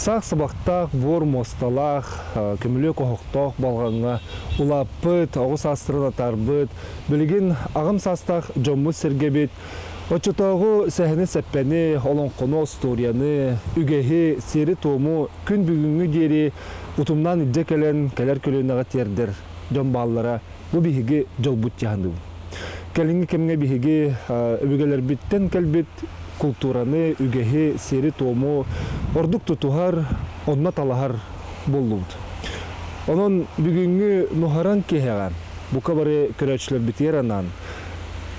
Саах сабахтаах, буор муосталаах, көмүлүөк оһохтоох балҕаҥҥа улааппыт, оҕо саастарын атаарбыт, билигин аҕам саастаах дьоммут-сэргэбит оччотооҕу сэһэни-сэппэни, олоҥхону, остуоруйаны, үгэһи, сиэри-туому күн бүгүҥҥү диэри утумнаан илдьэ кэлэн, кэлэр көлүөнэҕэ тиэрдэр дьон бааллара бу биһиги дьолбут дьаһаныбыт. Кэлиҥҥи кэмҥэ биһиги өбүгэлэрбиттэн кэлбит култуураны, үгэһи, сиэри-туому ордук тутуһар, онно талаһар буоллубут. Онон бүгүҥҥү нуһараҥ киэһэҕэ бука бары көрөөччүлэрбитигэр анаан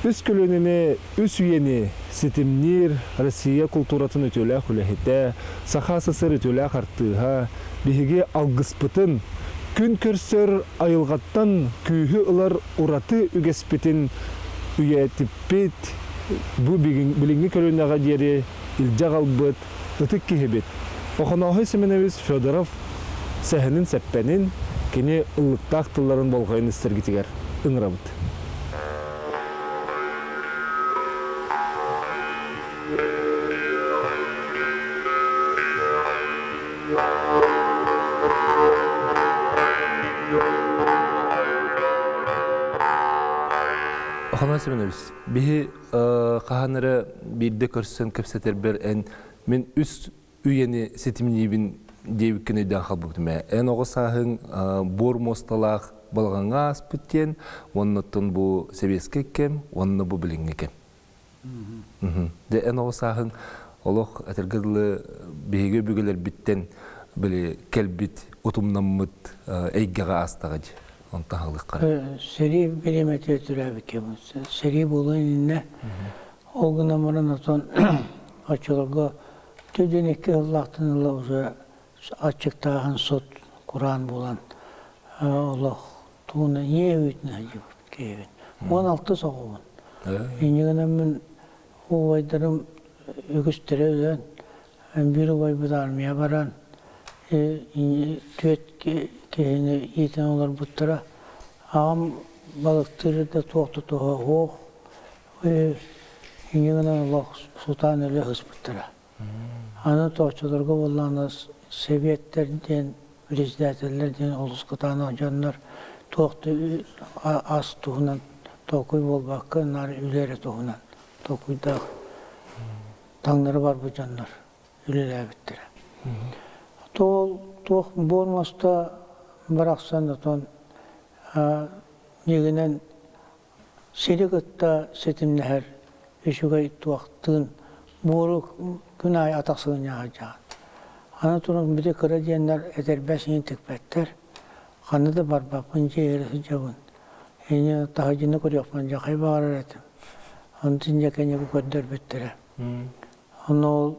үс көлүөнэни, үс үйэни ситимниир Россия култууратын үтүөлээх үлэһитэ, Саха СССР үтүөлээх артыыһа, биһиги алгыспытын күн көрсөр айылҕаттан күүһү ылар ураты үгэспитин үйэтиппит, бу билиҥҥи көлүөнэҕэ диэри илдьэ аҕалбыт ытык киһибит Охонооһой Семенович Федоров сэһэнин-сэппэнин, кини ыллыктаах тылларын болҕойон истэргитигэр ыҥырабыт. Охонос Семенович, биһи хаһан эрэ биирдэ көрсөн кэпсэтэрбэр эн мин үс үйэни ситимниибин диэбиккин өйдөөн хаалбытым ээ. Эн оҕо сааһыҥ буор муосталаах балаҕаҥҥа ааспыт диэн, уоннаттан бу сэбиэскэй кэм, уонна бу билиҥҥи кэм. Дьэ, эн оҕо сааһыҥ олох этэргэ дылы биһиги өбүгэлэрбиттэн били кэлбит, утумнаммыт эйгэҕэ аастаҕа дии. Онтон аһылыахха. Сэрии бириэмэтигэр төрөөбүт киһибин. Сэрии буолуон иннинэ ол гынан баран отон оччолорго түдүн икки сыллаахтан ыла уже аччыктааһын сут кураан буолан олох тууна ийэ үүтүн сылдьыбыт киһибин. 16 оҕобун. Инньэ гынан мин убайдарым үгүстэрэ өлөн, биир убайбыт армия баран, түөрт киһини иитэн олорбуттара. Аҕам балыктыыр да туох да туһа суох. Инньэ гынан олох сутаан өлө сыспыттара. Аны тооччуларга буоллаҕына сэбиэттэр диэн, председателлэр диэн олус кытаанах дьоннор туох да ас туһунан толкуй буолбакка наар үлэ эрэ туһунан толкуйдаах таҥнары барбыт дьоннор үлэлээбиттэрэ. Туол туох буор муоста барахсан отон ньигинэн Сири кытта ситимнэһэр үчүгэй туохтыын буору күн аайы атах сыгынньаҕа сылдьаҕын. Аны туран били кыра диэннэр этэрбэс иһин тикпэттэр. Ханна да барбаппын дьиэ иһигэр сылдьабын. Инньэ таһырдьаны көрүөхпүн дьахай баҕарар этим. Онтун дьэ кэнники көрдөрбүттэрэ. Онно ол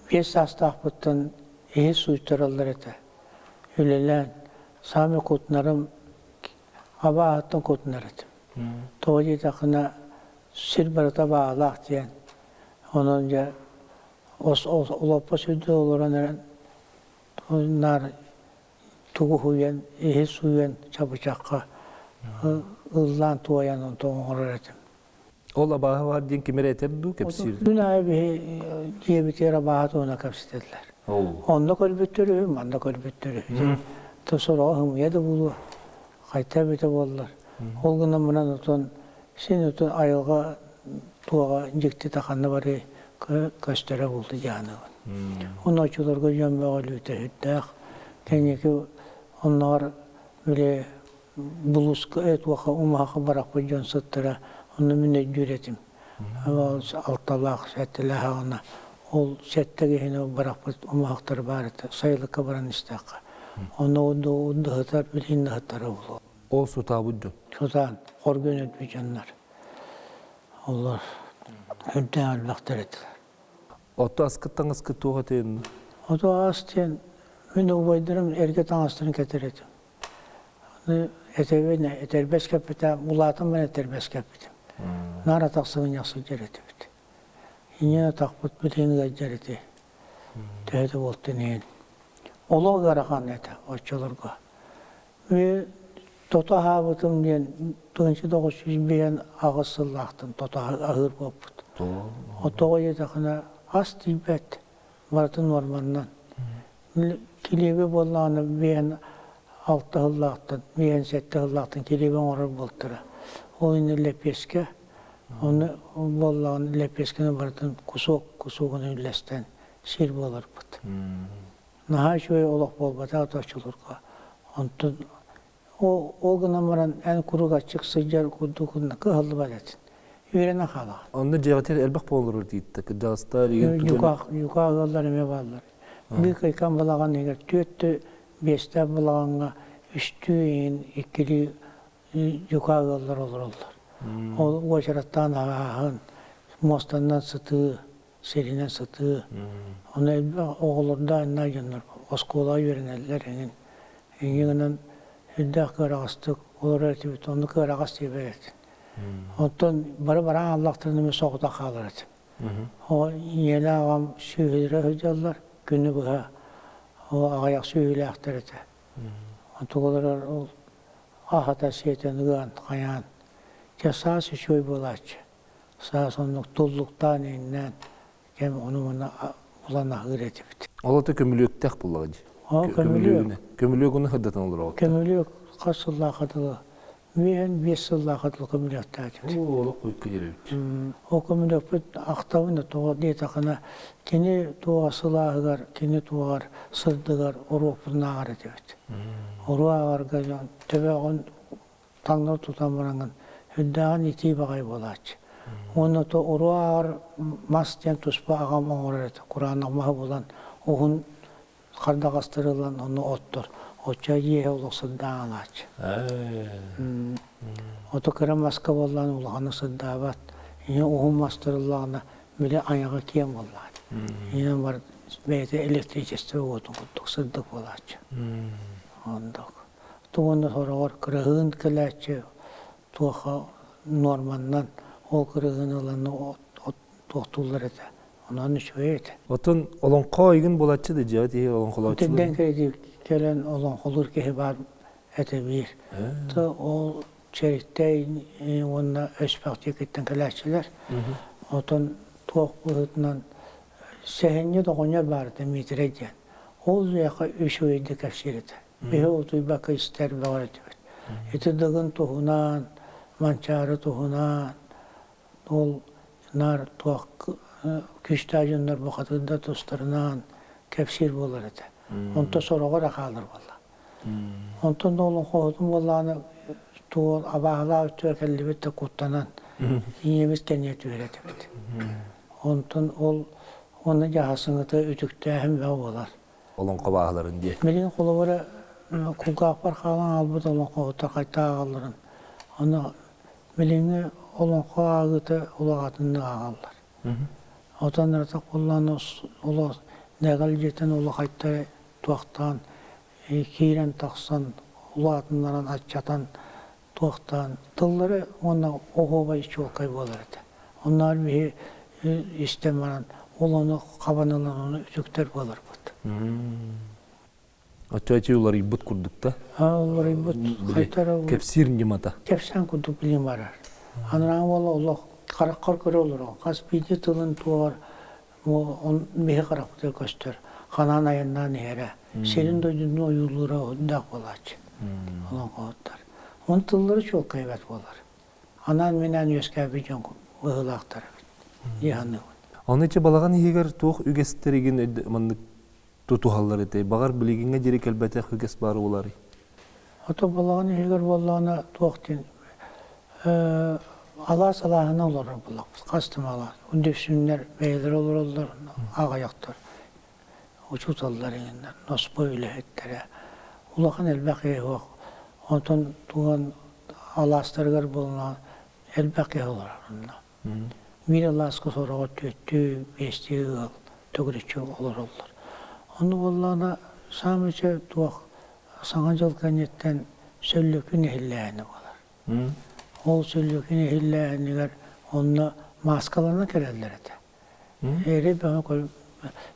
5 саастаахпыттан иһит сууйтараллар этэ. Үлэлээн, саамай кутунарым Абааһыттан кутунар этим. Тоҕо диэтэххинэ сир барыта абааһылаах диэн. Онон дьэ олоппос үрдүгэр олорон эрэн наар тугу сууйан, иһи сууйан чабычахха ыллаан туойан онтон оҥорор этим. Ол абааһы баар диэн ким эрэ этэр дуу, кэпсиир? Күн аайы биһи дьиэбитигэр абааһы туһунан кэпсэтэллэр. Онно көрбүттэр үһү, манна көрбүттэр үһү. То сороҕо ымыйа да буолуо, хайта эбитэ буоллар. Ол гынан баран отон син отон айылҕа туоҕа дьиктитэ ханна барыай көстөрө буолду дьааныбын. Онно оччолорго дьон бөҕөлүүтэ сүрдээх. Кэнники оннооҕор били булууска туохха умаһахха барахпыт дьон сыттара онно мин өйдүүр этим алталаах сэттэлээх аҕына ол сэттэ киһини барахпыт умаһахтар баар этэ сайылыкка баран истэххэ онно уддаһытар билигин да буолуо ол сутаабыт дьон сутаан хоргун өлбүт дьоннор олор үрдээх элбэхтэр этилэр Ото аскыт таҥаскыт туох этин? Ото ас диэн мин убайдарым эргэ таҥастарын кэтэр этим. Этэбин этэрбэс кэппитэ, улаатан баран этэрбэс кэппитим. Наар атах сыгынньах сылдьар этибит. Инньэ атахпыт билигин ыалдьар ити. Төһө да буолтун иһин. Олох ыарахан этэ оччолорго. Мен тото аһаабытым диэн 1958 сыллаахтан тото аһыыр буолбут. Отоҕо диэтэххинэ ас тиийбэт, барыта нуорманнан. Килиэби буоллаҕына биэһэн алта сыллаахтан, биэһэн сэттэ сыллаахтан килиэби оҥорор буолтара. Ол иннинэ лэппиэскэ, ону буоллаҕына лэппиэскэни барытын кусок кусогун үллэстэн сир буоларбыт. Наһаа үчүгэй олох буолбатах оччолорго. Онтон ол гынан баран эн куруук аччык сылдьар курдук кыһаллыбат этин. Үөрэнэ хаалаҕын. Онно дьиэҕитигэр элбэх буолар диитта кырдьаҕастар игин Дьукаах дьукаах ыаллар эмиэ бааллар. Биир кыйкан балаҕан иһигэр түөрт биэстээх балаҕаҥҥа үстүү иһин иккилии дьукаах ыаллар олороллор. Ол уочараттаан аһааһын, муостанан сытыы, сиринэн сытыы. Ону элбэх оҕолордоох иннаа дьоннор оскуолаҕа үөрэнэллэр эҥин. Инньэ гынан үрдээх кыараҕастык олорор этибит, ону кыараҕас диэбэт этим. Оттон бары бараан аллахтарына эмиэ соҕотох хаалар этим. Ол ийэлээх аҕам сүөһүлэрэ сылдьаллар күнү быһа. Ол аҕыйах сүөһүлээхтэр этэ. Онтугалар ол аһата сиэтэн ыан, хайаан. Дьэ саас үчүгэй буолааччы. Саас оннук туллуктаан иҥнээн кэм ону-маны булан аһыыр этибит. Ол ата көмүлүөктээх буоллаҕа дии. Ол көмүлүөк. Көмүлүөк ону сырдатан олороҕут. Көмүлүөк хас сыллаахха дылы Үөһэн биэс сыллаахха дылы көмүлүөктаатыбыт. Оо, олох хойукка диэбит. Ол көмүлүөкпүт ахтабын да тоҕо диэтэххинэ, кини туоҕа сылааһыгар, кини туоҕар сырдыгар оруоппутун ааҕар этибит. Оруо ааҕарга дьон төбөҕүн таҥнары тутан бараҥҥын үрдээҕин итии баҕайы буолааччы. Уонна то уруо ааҕар мас диэн туспа аҕам оҥорор этэ. Кураанах маһы булан уһун хардаҕастары ылан ону оттор. Оччо дьиэһэ олох сырдаан алааччы. Ото кыра маска буоллаан улаханы сырдаабат. Ийэ уһун мастарыллаҕына били айаҕа киэҥ буоллаҕа. Ийэ бар бэйэтэ электричество уотун курдук сырдык буолааччы. Ондук. Тугунна сороҕор кыраһыын кэлээччи туоха нуорманнан ол кыраһыын ылан туохтууллар этэ. Онон үчүгэй этэ. Отон олоҥхо игин буолааччы да дьиэҕит иһи олоҥхолооччулар. Тиддэн кэлэн олоҥхолуур киһи баар этэ биир. То ол Чэриктэй уонна Өспөх диэкиттэн кэлээччилэр. Отон туох быһыытынан сэһэнньит оҕонньор баар этэ Миитэрэй диэн. Ол миэхэ үчүгэйдик кэпсиир этэ. Биһи утуйбакка истэр бөҕөр этибит. Ити Дыгын туһунан, Манчаары туһунан, ол наар туох күүстээх дьоннор бухатыырдар тустарынан кэпсиир буолар этэ. Онто сороҕор эрэ хаалар буолла. Онтон да олоҥхоһутун буоллаҕына туол абааһылаах өттүгэр кэллибит да куттанан ийэбит кэннигэ түһэр этибит. Онтон ол уонна дьаһасыҥыта үтүктээһин бөҕө буолар. Олоҥхо бааһыларын диye. Билигин холобура кулгаахпар хаалан хаалбыт олоҥхоһуттар хайта ааҕалларын ону билиҥҥи олоҥхо ааҕыыта улаҕатыннык ааҕаллар. Отон ырытах буоллаҕына олох нэгэлдьитин улахайта туохтаан киирэн тахсан улаатыннаран аччатан туохтаан тыллары уонна оһуобай чуолкай буолар этэ. Оннооҕор биһи истэн баран ол ону хабан ылан ону үтүктэр буоларбыт. Оччо уларыйбыт курдук да? Уларыйбыт. Кэпсиир ньымата. Кэпсээн курдук билим барар. Анараа уола олох хараххар көрө олорон хас биирдии тылын туоҕар биһи харахпытыгар көстөр. Ханаан айаннаан иһэрэ. Сирин дойдутун ойуулуура уһундаах буолааччы. Олоҥхоһуттар. Он тыллары чуолкайбат буолар. Анаан-минээн үөскээбит дьон быһыылаахтар эбит дии саныыбын. Аны ити балаҕан иһигэр туох үгэстэригин маннык тутуһаллар этэй? Баҕар билигиҥҥэ диэри кэлбэтэх үгэс баар буоларый? Ото балаҕан иһигэр буоллаҕына туох диэн алаас алааһына олорор буоллахпыт. Хас да алаас. Дүпсүннэр бэйэлэрэ олороллор, аҕыйахтар. Учууталлар иҥиннэр, носпой үлэһиттэрэ. Улахан элбэх киһи суох. Онтон туган алаастарыгар буоллаҕына элбэх киһи олорор онно. Биир алааска сороҕор түөртүү, биэстии ыал төгүрүччү олороллор. Ону буоллаҕына саамай туох Саҥа дьыл кэнниттэн сөллөкүн иһиллээһинэ буолар. Ол сөллөкүн иһиллээһинигэр онно мааскалана кэлэллэр этэ. Эри бөҕө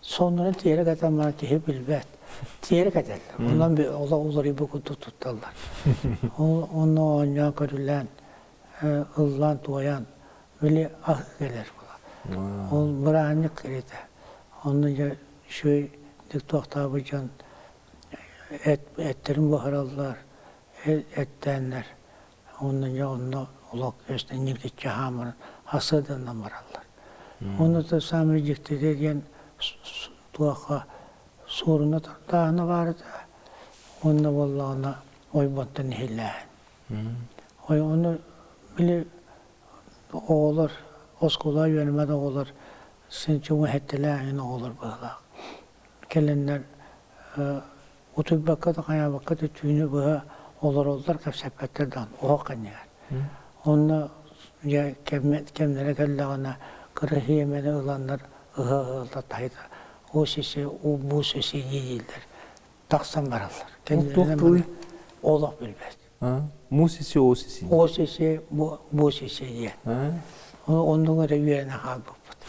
соннорун тиэрэ кэтэн баран киһи билбэт. Тиэрэ кэтэллэр. Онон олох уларыйбыт курдук тутталлар. Ол онно оонньоон көрүлээн, ыллаан-туойан били аһыы кэлэр буолар. Ол бырааһынньык кэриэтэ. Онно дьэ үчүгэй. туохтаабыт дьон эт эттэрин буһараллар, эттээннэр уонна дьэ онно олох үөстэн ньиргиччи хааман асыаданан бараллар. Уонна то саамай дьиктитэ диэн туохха суоруна тардааһына баар этэ уонна буоллаҕына ойбонтон иһиллээһин. Ой ону били оҕолор оскуола үөрэммэт оҕолор син чуҥа эһэттэлээх оҕолор быһыылаах. Кэлэннэр утуйбакка да хайаабакка да түүнү быһа олороллор кэпсэппэттэр даҕаны оһох кэннигэр. Онно дьэ кэмнэрэ кэллэҕинэ кыра сиэмэни ыланнар ыһа-ыһа таһыйда уу сиси уу буу сиси дииллэр тахсан бараллар. Туох тылый? Олох билбэт. Му сиси оо сиси. Оо сиси бу сиси диэн. Оннук эрэ үөрэнэ хаалбыппыт.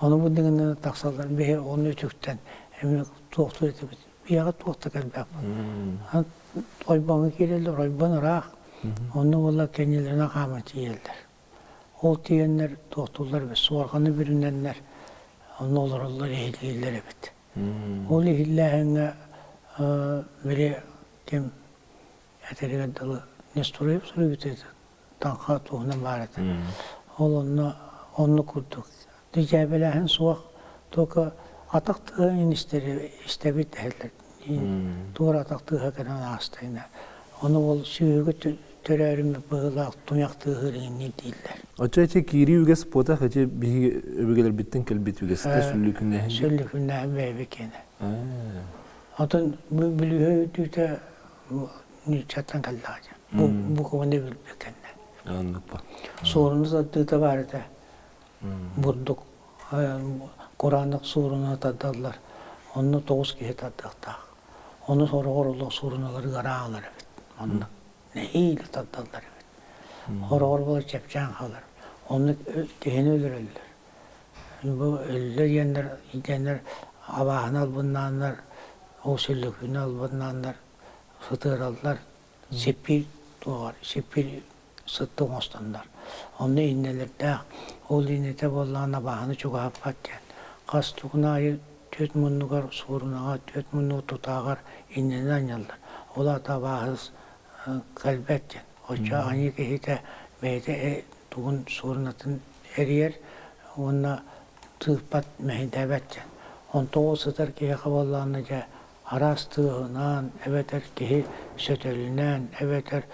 Ону бу дыгыннана тахсаллар биһи ону үтүктэн эмиэ туохтуур этибит. Биһиэхэ туох да кэлбэппит. Ойбоҥҥо киирэллэр, ойбон ыраах. Онно буолла кэннилэринэ хааман тиийэллэр. Ол тиийэннэр туохтууллар эбит, суорҕаны бүрүнэннэр онно олороллор, иһиллииллэр эбит. Ол иһиллээһиҥҥэ били ким этэригэр дылы Нестороев суруйбут этэ таҥха туһунан баар этэ. Ол онно оннук курдук дьээбэлээһин суох, только атах тыаһын истэбит дэһэллэр. Туора атах тыаһа кэлэн аастайына. Ону ол сүөһүгү төрөөрүм быһыылаах туйах тыаһыыр иҥнин дииллэр. Оччо эти киирии үгэс буотах эти биһиги өбүгэлэрбиттэн кэлбит үгэстэ сүллүкүннээһин. Сүллүкүннээһин бэйэбит киэнэ. Отон бүлүүһэ үүтүүтэ нууччаттан кэллэҕэ дьэ. Бу букваны билбит кэннэ. Оннук Суоруну тардыыта баар этэ. Бурдук кураанах суоруну тардаллар. Онно тоҕус киһи тардыахтаах. Ону сороҕор олох суоруналарыгар аалар эбит. Онно нэһиилэ тардаллар эбит. Хороҕор буола чэпчээн хаалар. Онно киһини өлөрөллөр. Бу өллө диэннэр, диэннэр абааһыны албыннааннар, ол сүллүкүнү албыннааннар сытыараллар. Сиппиир туоҕар, сиппиир сытты оҥостоннор. Онно иннэлэрдээх, ол иннэтэ буоллаҕына абааһыны чугаһаппат диэн. Хас тугун аайы түөрт муннугар суорунаҕа, түөрт муннугу тутааҕар иннэни анньаллар. Ол аата абааһы кэлбэт диэн. Оччо аньыы киһитэ бэйэтэ тугун суорунатын эрийэр уонна тыыппат, мэһэйдээбэт диэн. Онтон ол сытар киһиэхэ буоллаҕына дьэ араас тыаһынан эбэтэр киһи сөтөлүнэн эбэтэр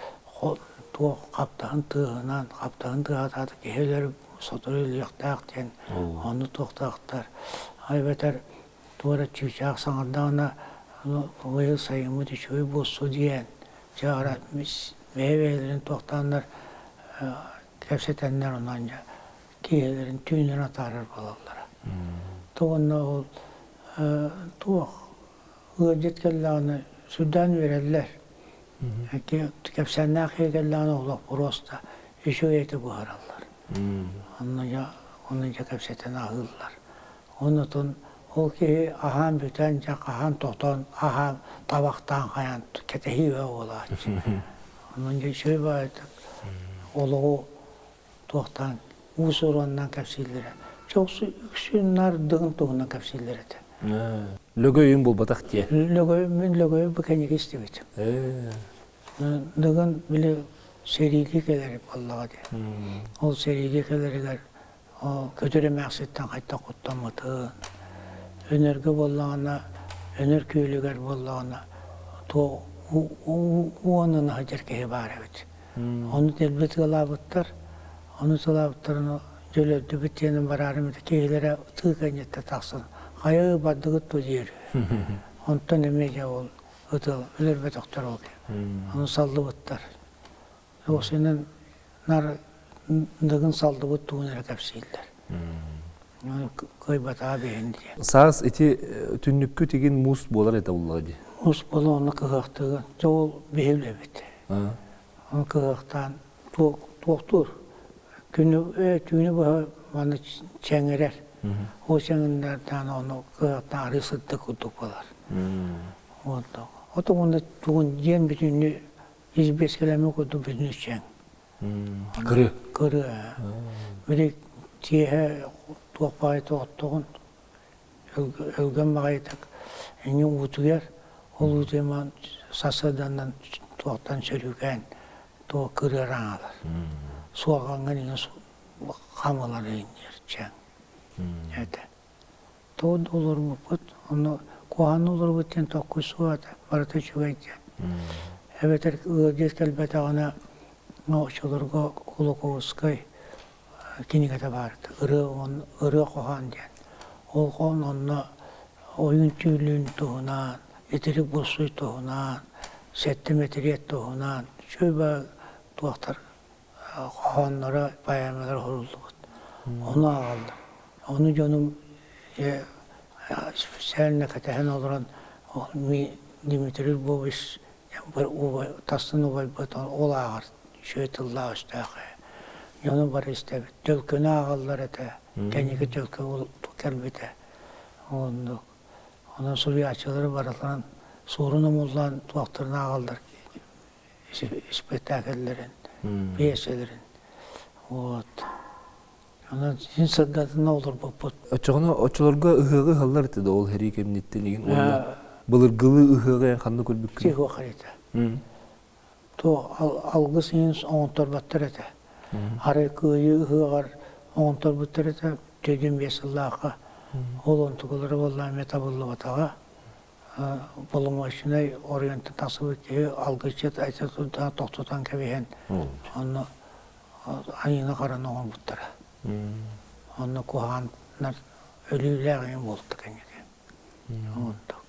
туох хаптаһын тыаһынан хаптаһын тыаһатаата киһи өлөр сотору өлүөхтээх диэн ону туохтаахтар эбэтэр туора чыычаах саҥардаҕына быйыл сайыммыт үчүгэй буолсу диэн дьэ бэйэ-бэйэлэрин туохтааннар кэпсэтэннэр онон дьэ киэһэлэрин түүнүн атаарар буолаллара. Туонна ол туох ыалдьыт кэллэҕинэ сүрдээн үөрэллэр. Кэпсээннээх киһи кэллэҕинэ олох просто үчүгэй эти буһараллар. Онно дьэ онно дьэ кэпсэтэн аһыыллар. Оннотон ол киһи аһаан бүтэн дьэ хаһан тотон аһаан табахтаан хайаан кэтэһии бөҕө буолааччы. Онон дьэ үчүгэй баҕайытык олоҕу туохтаан уус-уранынан кэпсииллэрэ. Чоксу үксүн наар дыгын туһунан кэпсииллэр этэ. Лөгөйүн булбатах диэ. Лөгөй мин Лөгөйү бу кэнники истибитим. Дыгын били сэриилии кэлэр буоллаҕа дии. Ол сэриилии кэлэригэр көтөр эмээхситтэн хайдах куттаммытын, Өнөргө буоллаҕына, Өнөр күөлүгэр буоллаҕына туох уонун сылдьар киһи баар эбит. Ону дэлби тыалаабыттар, ону тыалаабыттарын дьөлөрдүбүт диэн бараарым киһилэрэ тыы кэнниттэн тахсан хайа бардыгыт дуо диир. Онтон эмиэ дьэ ол ытыал өлөрбөтөхтөр ол. Ону саллыбыттар. Осинэн нар дыгын саллыбыт тугун эрэ кэпсииллэр. Кыайбатаҕа биһин диэн. Саас ити түннүккү тигин муус буолар этэ буллаҕа дии. Муус буола онно кыһыахтыгын. Дьэ ол биһи үлэбит. Ону кыһыахтаан туохтуур. Күнү түүнү быһа манна чэҥирэр. Ол чэҥиннэрдээн ону кыһыахтаан арыы сырдык курдук буолар. Вот. Ото уонна тугун диэн бүтүннүү избиэскэлэммит курдук бүтүннүү чэҥ. Кырыы. Кырыы. Били киэһэ туох баҕайы оттоҕун өлгөм баҕайытык. Инньэ уутуйар, ол уутуйаман сарсыарданан туохтан сөрүүкээн туох кырыаран аалар. Суоҕаҥҥын иҥэ хамылар иҥнэр чэҥ. Этэ. Тоҕо да олорбуппут, ону куһаҕан олорбут диэн токкуй суох этэ, барыта үчүгэй диэн. Эбэтэр ыалдьыт кэлбэтэҕинэ, оччолорго Кулаковскай кинигэтэ баар этэ, ырыа, ырыа хоһоон диэн. Ол хоһоон онно ойуун түүлүн туһунан, итирик бурсуй туһунан, сэттэ мэтириэт туһунан, үчүгэй туохтар хоһоонноро, поэмалара суруллубут. Ону ааҕаллар. Ону дьонум специально кэтэһэн олорон Дмитрий Львович тастан убайбыт ол ааҕар үчүгэй тыллаах-өстөөх Дьону бары истэбит. Төлкөнү ааҕаллар этэ. Кэнники төлкө кэлбитэ. Оннук. Онон суруйааччылары барыларын суорун омуллаан туохтарын ааҕаллар испэктээкэллэрин, пьесэлэрин. Вот. Онон син сырдатына олорбуппут. Оччоҕуна оччолорго ыһыаҕы ыһаллар этэ да ол сэрии кэмниттэн игин уонна былыргылыы ыһыаҕы эн ханна көрбүккүн? Тихо этэ. То алгыс иһин оҥотторботтор этэ. Арай кыайыы ыһыаҕар оҥотторбуттар этэ, төдүн биэс сыллаахха. Ол онтукалара буоллаҕа эмиэ табыллыбатаҕа. Боломуочунай оройуонтан тахсыбыт киһи алгысчыт айта турдаҕына тохтотон кэбиһэн, онно айыыны-хараны оҥорбуттара. Онно куһаҕаннар өлүүлээх ийэм буолта кэнники. Онтук.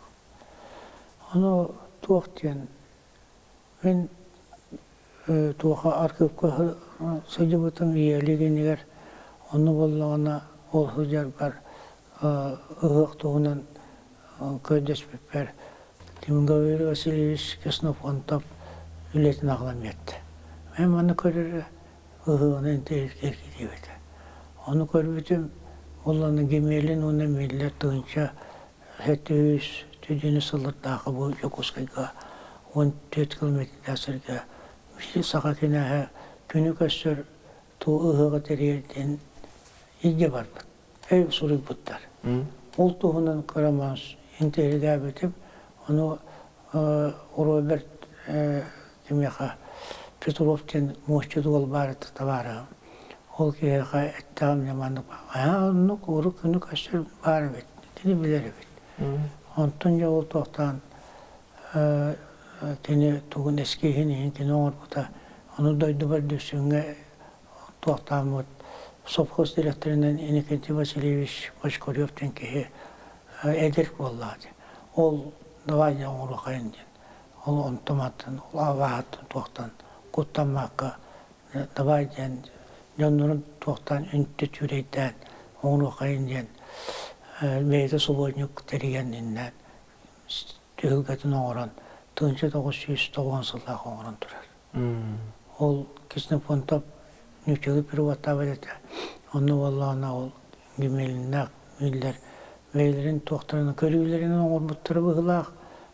Ону туох диэн мин туоха архыыпка сылдьыбытым ийэлик иннигэр онно буоллаҕына ол сылдьарбар ыһыах туһунан көрдөспүппэр Гаврил Васильевич Ксенофонтов үлэтин аҕалан биэрдэ. Мин манна көрөрө ыһыаҕынан интэриэскэ киирбитэ. Ону көрбүтүм, уоллана Гемелин уонна Миллер тыһыынча сэттэ сүүс сыллардаахы бу Дьокуускайга 14 километрдаах сиргэ биир саха кинээһэ күнү көрсөр туу ыһыаҕы тэрийэр диэн илдьэ барбыт. Өй суруйбуттар. Ол туһунан кырамаас интэриэһиргээбитим. Ону Роберт кимиэхэ Петров диэн муосчут уол баар этэ табаарыһым. Ол киһиэхэ эттэҕим дьэ маннык аа оннук урут күнү көрсөр баар эбит, кини билэр эбит. Онтон дьэ ол туохтаан кини тугун эскиһин иһин кини оҥорбута. Ону дойдубар Дүпсүҥҥэ туохтааммыт совхоз директорынан Иннокентий Васильевич Бочкарев диэн киһи эдэр буоллаҕа дии. Ол давай дьэ оҥоруохайын диэн. Ол онтум аттан, ол абааһыттан туохтан куттаммакка давай диэн дьоннорун туохтаан үнтү түүрэйдээн оҥоруохайын диэн бэйэтэ субуотунньук тэрийэн иннээн түһүлгэтин оҥорон 1990 сыллаах оҥорон турар. Ол Ксенофонтов нууччалыы переводтаабыт этэ. Онно буоллаҕына ол Гимелиннээх миллэр бэйэлэрин туохтарын көрүүлэринэн оҥорбуттара быһыылаах.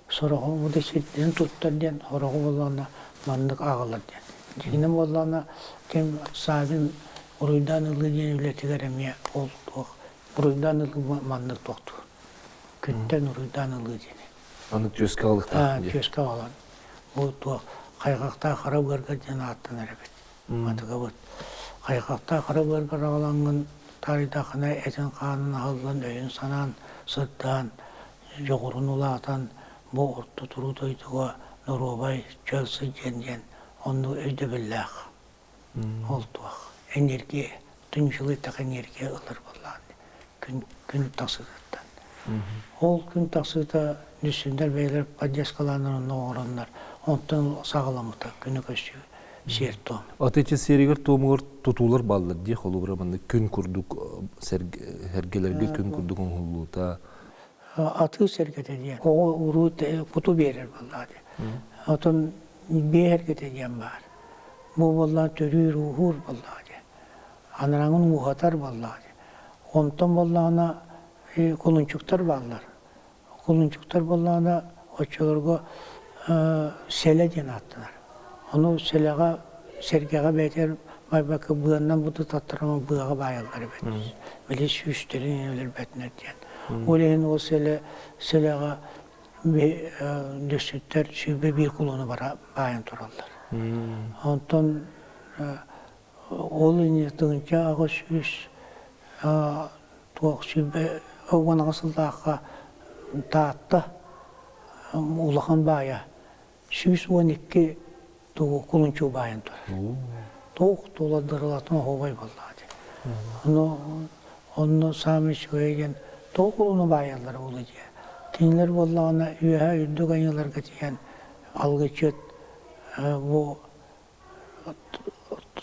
Сороҕу бу да сирдэрин туттар диэн, сороҕу буоллаҕына маннык ааҕыллар диэн. Дьиҥинэн буоллаҕына ким Савин уруйдаан ылыы диэн үлэтигэр эмиэ ол туох уруйдаан ылыы маннык туохтуур. Күнтэн уруйдаан ылыы диэни. Аны түөскэ аҕалыахтаах диэн. Түөскэ аҕалан. Бу туох хайҕахтаах хара быарга диэн ааттанар эбит. Матыгабыт. Хайҕахтаах хара быаргар аҕалаҥҥын таарыйдаххына этин-хаанын аһыллан, өйүн-санаан сырдаан, дьоҕурун улаатан, бу орто туруу дойдуга доруобай, чөл сылдьыан диэн оннук өйдөбүллээх. Ол туох энергия, түнчүлүтэх энергия ылар буоллаҕын күн, күн тахсыытыттан. Ол күн тахсыыта Дүссүннэр бэйэлэр поддержкалааннар онно оҥороннор, онтон саҕаламмыта күнү көрсүү сиэр-туом. Аты ити сиэригэр туомугар тутуулар бааллар дии холобура маннык күн курдук сэргэлэргэ күн курдук оҥоһуллуута. Атыы сэргэтэ диэн оҕо уруу куту биэрэр буоллаҕа дии. Отон биэ эргэтэ диэн баар. Бу буоллаҕа төрүүр ууһуур буоллаҕа дии. Анараҥын ууһатар буоллаҕа дии. Онтон буоллаҕына кулунчуктар бааллар. Кулунчуктар буоллаҕына оччолорго сэлэ диэн ааттанар. Ону сэлэҕэ сэргэҕэ бэйэтигэр байбакка быаннан буту таттарама быаҕа баайаллар эбит. Били сүүстэрин өлөрбөтүнэр диэн. Ол иһин ол сэлэ сэлэҕэ дүссүттэр 21 кулуну бара баайан тураллар. Онтон ол инньэ 1800 туох 28 сыллаахха Таатта улахан баайа 112 тугу кулунчуу баайан турар. Туох туолардырылатын оһуобай буоллаҕа дии. Ону онно саамай үчүгэй диэн тоҕо кулуну баайаллара буолуо дии. Кинилэр буоллаҕына үөһэ үрдүк айыыларга тиийэн алгычыт бу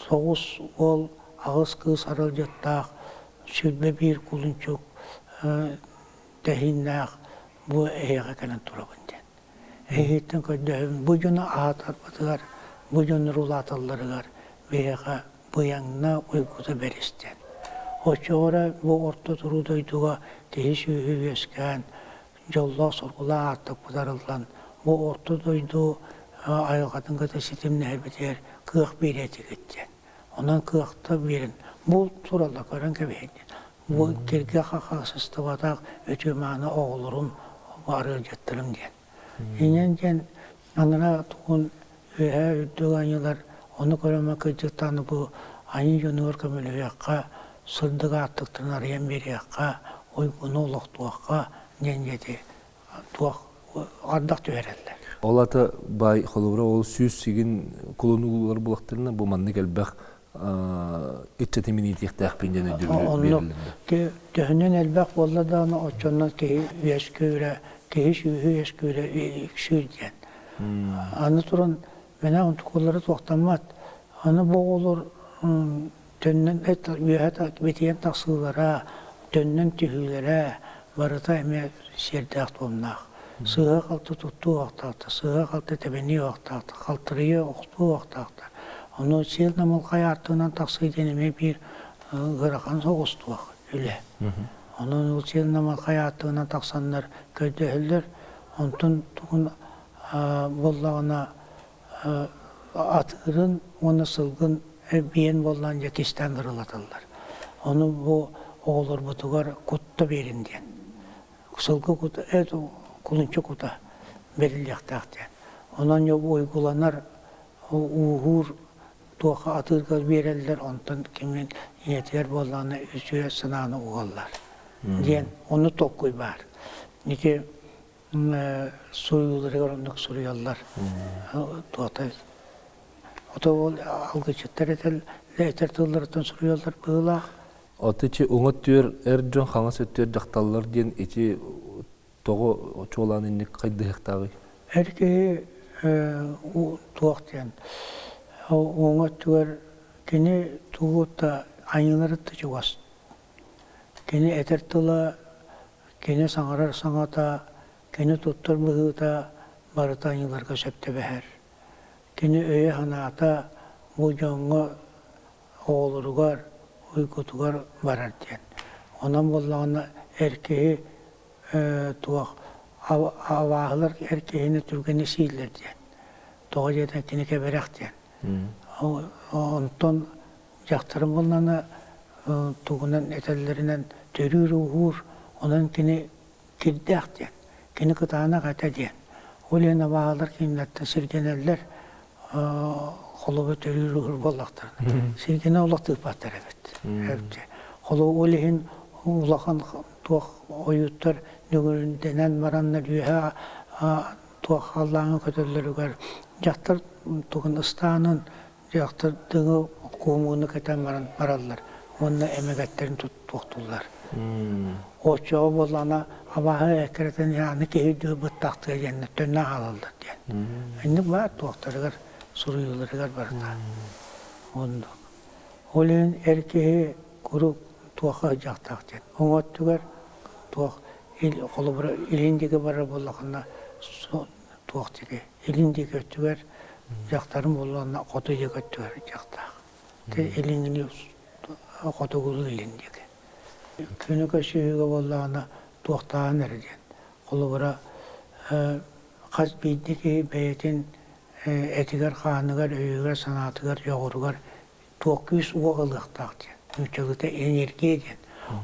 Тоҕус уол, аҕыс кыыс аралдьыттаах, 21 кулунчук тэһииннээх бу эһиэхэ кэлэн турабын диэн. Эһиэттэн көрдөһөбүн, бу дьону аһатарбытыгар, бу дьоннор улааталларыгар биһиэхэ быйаҥна уйгута бэрис диэн. Оччоҕо эрэ бу орто туруу дойдуга киһи-сүөһү үөскээн, дьоллоох-соргулаах ааттаппыт арыллан, бу орто дойду айылҕатын кытта ситимнэһэрбитигэр кыах биэриэ этигит диэн. Онон кыахта биэрэн, бу туралла көрөн кэбиһин диэн. Бу киргэ хахасыстыбатах үтүө-мааны оҕолорум, арыалдьыттарым диэн. Инэн диэн анараа тугун үөһээ үрдүк аньыылар ону көрөмө кырдьыктааны бу айыы дьонугар көмөлөһүөххэ, сырдык ааттыктарын арыйан биэриэххэ, уйгуну олохтуохха диэн диэти туох ардах түһэрэллэр. Ол ата баай холобура ол сүүс сигин кулунуулар булахтарына бу маннык элбэх иччэтин иитиэхтээхпин диэн өйдөбүлү биэрэллэр. Төһөнөн элбэх буолла даҕаны оччонон киһи үөскүүрэ, киһи сүүһү үөскүүрэ үксүүр диэн. Аны туран мэнэ онтукулары туохтаммат. Аны бу оҕолор төннөн үөһэ битийэн тахсыылара, төннөн түһүүлэрэ барыта эмиэ сиэрдээх-туомнаах. Сыыһа-халты туттуу уохтаахтар, сыыһа-халты тэбэнии уохтаахтар, халтарыйыы охтуу уохтаахтар. Ону сиэл намылхай аартыгынан тахсыы диэн эмиэ биир ыарахан соҕус туох үлэ. Онон ол сиэл намылхай аартыгынан тахсаннар көрдөһөллөр. Онтон тугун буоллаҕына атыырын уонна сылгын биэн буоллаан дьэ кистээн ырылаталлар. Ону бу оҕолорбутугар кутта биэрин диэн. Сылгы кута, кулунчук кута бэриллиэхтээх диэн. Онон уйгуланар, ууһуур туохха атыырга биэрэллэр, онтон кимин ийэтигэр буоллаҕына үтүө санааны угаллар диэн ону толкуй баар. Ити суруйууларыгар оннук суруйаллар. Туотай. Ото ол алгычыттар этэр тылларыттан суруйаллар быһыылаах. Ото ити уҥа өттүгэр эр дьон, хаҥас өттүгэр дьахталлар диэн ити тоҕо чуолаан инник хайдыһыахтааҕый? Эр киһи туох диэн уҥа өттүгэр кини тугу да айыыларыттан чугас. Кини этэр тыла Кини саҥарар саҥата, кини туттар быһыыта барыта айыыларга сөп түбэһэр. Кини өйө-санаата бу дьоҥҥо оҕолоругар, уйгутугар барар диэн. Онон буоллаҕына эр киһи туох абааһылар эр киһини түргэнник сииллэр диэн. Тоҕо диэтэр кини кэбирэх диэн. Онтон Дьахтарым буоллаҕына тугунан этэллэринэн төрүүр-ууһуур, онон кини кирдээх диэн, кини кытаанах этэ диэн. Ол иһин абааһылар кинилэртэн сиргэнэллэр, холобур төрүүр-ууһуур буоллахтарына. Сиргэнэ олох тыыппаттар эбит. Холобур ол иһин улахан туох ойууттар нүгүрдэнэн бараннар үөһэ туох халлааҥҥа көтөллөрүгэр дьахтар тугун ыстаанын Дьахтардыҥы куомууну кэтэн баран бараллар уонна эмэгэттэрин туттуохтууллар. Оччоҕо буоллаҕына абааһы эккирэтэн аны киһи үрдүгэр быттахтыа диэннэр төннөн хаалаллар диэн. Инник баар туохтарыгар суруйууларыгар барыта. Оннук. Ол иһин эр киһи куруук туохха сылдьыахтаах диэн. Уҥа өттүгэр туох холобура илин диэки барар буоллаххына туох диэки илин диэки өттүгэр дьахтарым буоллаҕына хоту диэки өттүгэр дьахтаах. Илиҥҥини хотугулуу илин диэки. Күнү көрсүһүүгэ буоллаҕына туохтааҕын эрэ диэн. Холобура хас биирдии киһи бэйэтин этигэр-хааныгар, өйүгэр-санаатыгар, дьоҕуругар туох күүс-уох ылыахтаах диэн. Нууччалыыта энергия диэн.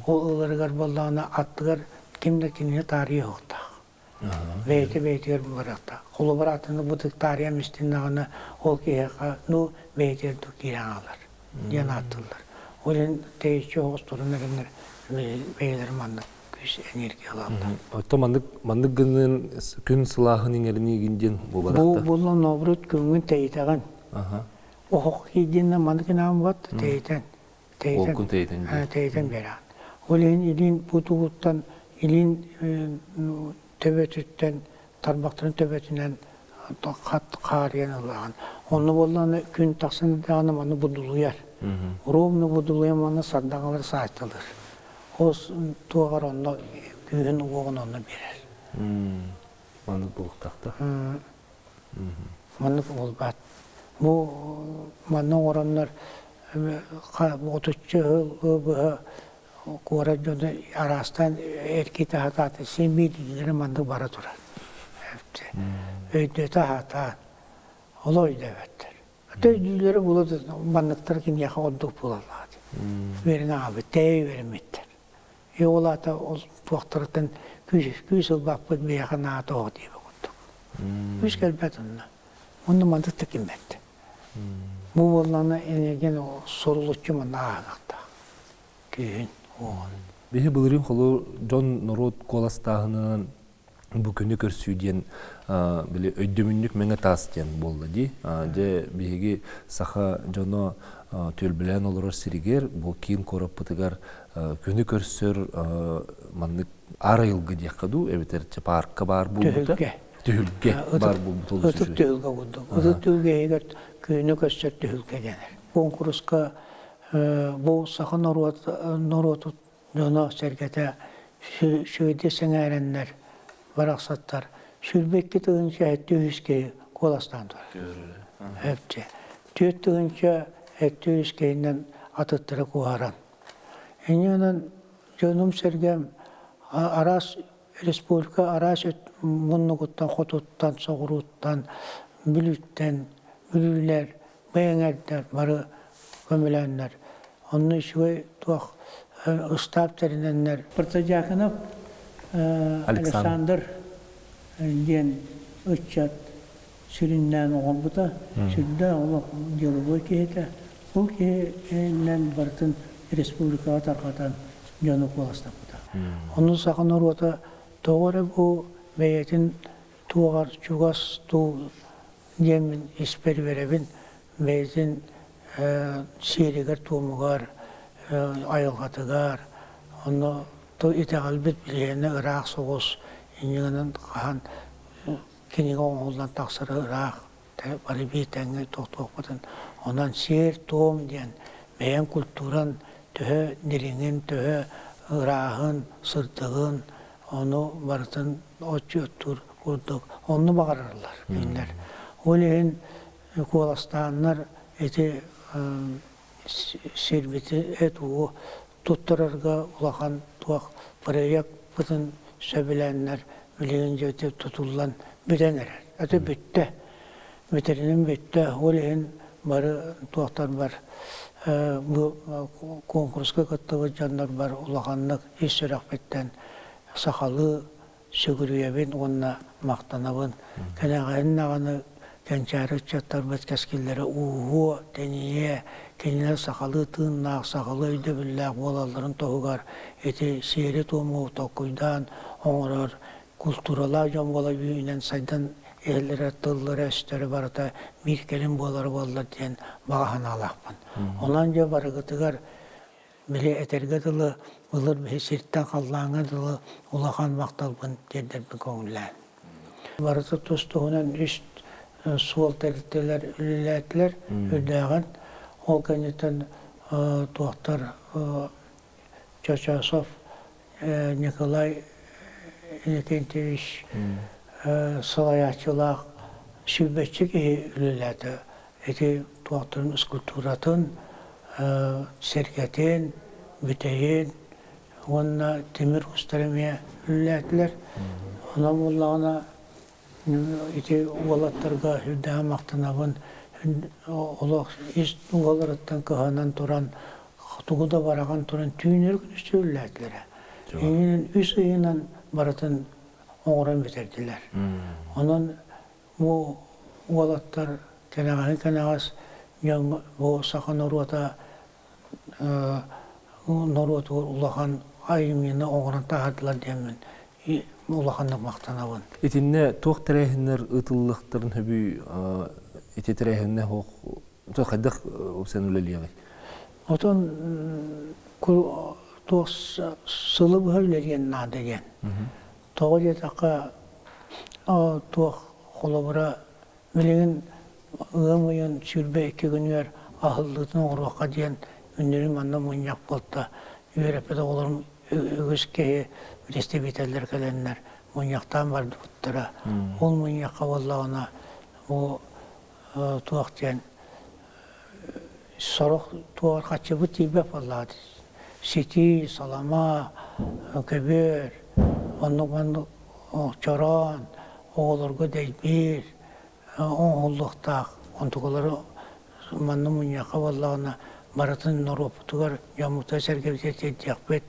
Ол ыларыгар буоллаҕына аттыгар Ким да кинини таарыйа суохтаах. Бэйэтэ бэйэтигэр барыахтаах. Холобур, атыны бытык таарыйан истиннэҕинэ, ол киһиэхэ ну бэйэтигэр да киирэн хаалар диэн ааттыыллар. Ол иһин тэйиччи оҕус туран эрэннэр бэйэлэрэ маннык күүс энергия ылаллар. Оттон маннык маннык гынын күн сылааһын иҥэриниигин диэн буоларахта. Бу буолла наоборот күҥҥүн тэйитэҕин. Оһох киирдиннэ маннык гынаан бат тэйитэн тэйитэн Олкун тэйитэн тэйитэн биэрэҕин. Ол иһин илиин бутугуттан илиин төбөтүттэн тарбахтарын төбөтүнэн хат хаарыйан ылаҕын. Онно буоллаҕына күн тахсан даҕаны маны будулуйар. Ровно будулуйан манна сардаҥалар саайталыр. Ол туоҕар онно күүһүн уоҕун онно биэрэр. Маннык буолуохтаах Маннык буолбат. Бу манна оҥороннор отучча сыл быһа куорат дьоно араастаан эргитэ сатаата син биир маннык бара турар. Өйдөтө сатаан олох өйдөөбөттөр. Өйдүүллэрэ буола манныктар киниэхэ ордук буолаллар. Үөрэнэ аҕабыт, тэйэ үөрэммиттэр. Е ол аата ол туохтарыттан күүс күүс ылбаппыт миэхэ наада оҕо диэбит курдук. Күүс кэлбэт онно. Онно маннык да киммэт. Бу буоллаҕына энергияны сурулуччу манна ааһыахтаах. Күүһүн, уоҕун. Биһи былырыын холу дьон норуот куоластааһынынан бу күнү көрсүү диэн били өйдөбүнньүк мэҥэ таас диэн буолла дии. Дьэ биһиги саха дьоно түөлбэлээн олорор сиригэр бу киин куораппытыгар күнү көрсөр маннык аар айылгы диэххэ дуу эбэтэр парка баар буолбута Түһүлгэ. Түһүлгэ баар буолбута олус Ытык түһүлгэ курдук. Ытык түһүлгэ иһигэр күнү көрсөр түһүлгэ дэнэр. Куонкуруска бу саха норуот норуоту дьоно-сэргэтэ сүөдэ сэҥээрэннэр барахсаттар 22 тыһыынча 700 киһи куоластаан турар. Өптө. 4 тыһыынча 700 киһинэн атыттары куоһаран. Инньэ дьонум-сэргэм араас республика араас муннугуттан, хотуттан, соҕурууттан, Бүлүүттэн, Бүлүүлэр, Бэйэҥэрдэр бары көмөлөөннөр. Онно үчүгэй туох ыстаап тэринэннэр. Протодьяконов Александр диэн ыччат сүрүннээн оҥорбута. Сүрдээх олох деловой киһитэ. Ол киһинэн барытын республикаҕа тарҕатан дьону куоластаппыта. Ону саха норуота тоҕо эрэ бу бэйэтин туоҕар чугас дуу диэммин испэр үөрэбин, бэйэтин сиэригэр-туомугар, айылҕатыгар, онно итэҕэлбит билиэнэ ыраах соҕус, инньэ гынан хаһан кинигэ оҥоһуллан тахсара ыраах, бары биир тэҥҥэ тохтуохпутун. Онон сиэр-туом диэн бэйэҥ культуран төһө дириҥин, төһө ырааһын, сырдыгын, ону барытын отчуоттуур курдук онну баҕараллар кинилэр. Ол иһин куоластааннар ити сирбити эт уу туттарарга улахан туох проекпытын сөбүлээннэр билигин дьэ тутуллан бүтэн эрэр. Это бүттэ. Бүтэринэн бүттэ. Ол иһин бары туохтар бар бу куонкуруска кыттыбыт дьоннор бар улаханнык ис сүрэхпиттэн сахалыы сүгүрүйэбин уонна махтанабын. Кэнэҕэһин даҕаны кэнчээри ыччаттарбыт кэскиллэрэ ууһуо, тэнийиэ, кинилэр сахалыы тыыннаах, сахалыы өйдөбүллээх буолалларын туһугар ити сиэри-туому толкуйдаан оҥорор култууралаах дьон буола үүнэн сайдан иһэллэрэ, тыллара-өстөрө барыта биир кэлим буолара буоллар диэн баҕа санаалаахпын. Онон дьэ барыгытыгар Били этэргэ дылы, былыр биһи сиртэн халлааҥҥа дылы улахан махталбын тиэрдэрбин көҥүллээн. Барыта тус-туһунан үс суол тэрилтэлэр үлэлээтилэр үрдээҕин. Ол кэнниттэн туохтар Чочосов Николай Иннокентьевич салайааччылаах сүүрбэччэ киһи үлэлээтэ. Ити туохтарын скульптуратын, сэргэтин, бүтэйин уонна тимир устар эмиэ үлэлээтилэр. Онон буоллаҕына ити уолаттарга үрдээх махтанабын. Олох ис дууһаларыттан кыһанан туран, тугу да бараҕан туран түүннэри күнүстэри үлэлээтилэр. Иннинэн үс ыйынан барытын оҥорон бүтэрдилэр. Онон бу уолаттар кэнэҕэһин кэнэҕэс дьоҥҥо бу саха норуота норуотугар улахан айымньыны оҥорон таһаардылар диэммин улаханнык махтанабын. Итиннэ туох тэрээһиннэр ыытыллыахтарын сөбүй ити тэрээһиннэ туох хайдах упсан үлэлиэҕий? Отон туох сылы быһа үлэлиэн наада диэн. Тоҕо диэтэххэ туох холобура Билигин ыам ыйын 22 күнүгэр аһыллыытын оҥоруохха диэн үннүрүн манна мунньах буолта. Үөрэппит оҕолорум үгүс киһи представителлэр кэлэннэр мунньахтаан барбыттара. Ол мунньахха буоллаҕына бу туох диэн сорох туох хаччыбыт тиийбэт буоллаҕа ситии, салама, көбүөр, оннук маннык чороон, оҕолорго дэйбиир оҥоһуллуохтаах. Онтукалары манна мунньахха буоллаҕына барытын норуоппутугар, дьоммутугар-сэргэбитигэр тиэрдиэхпит.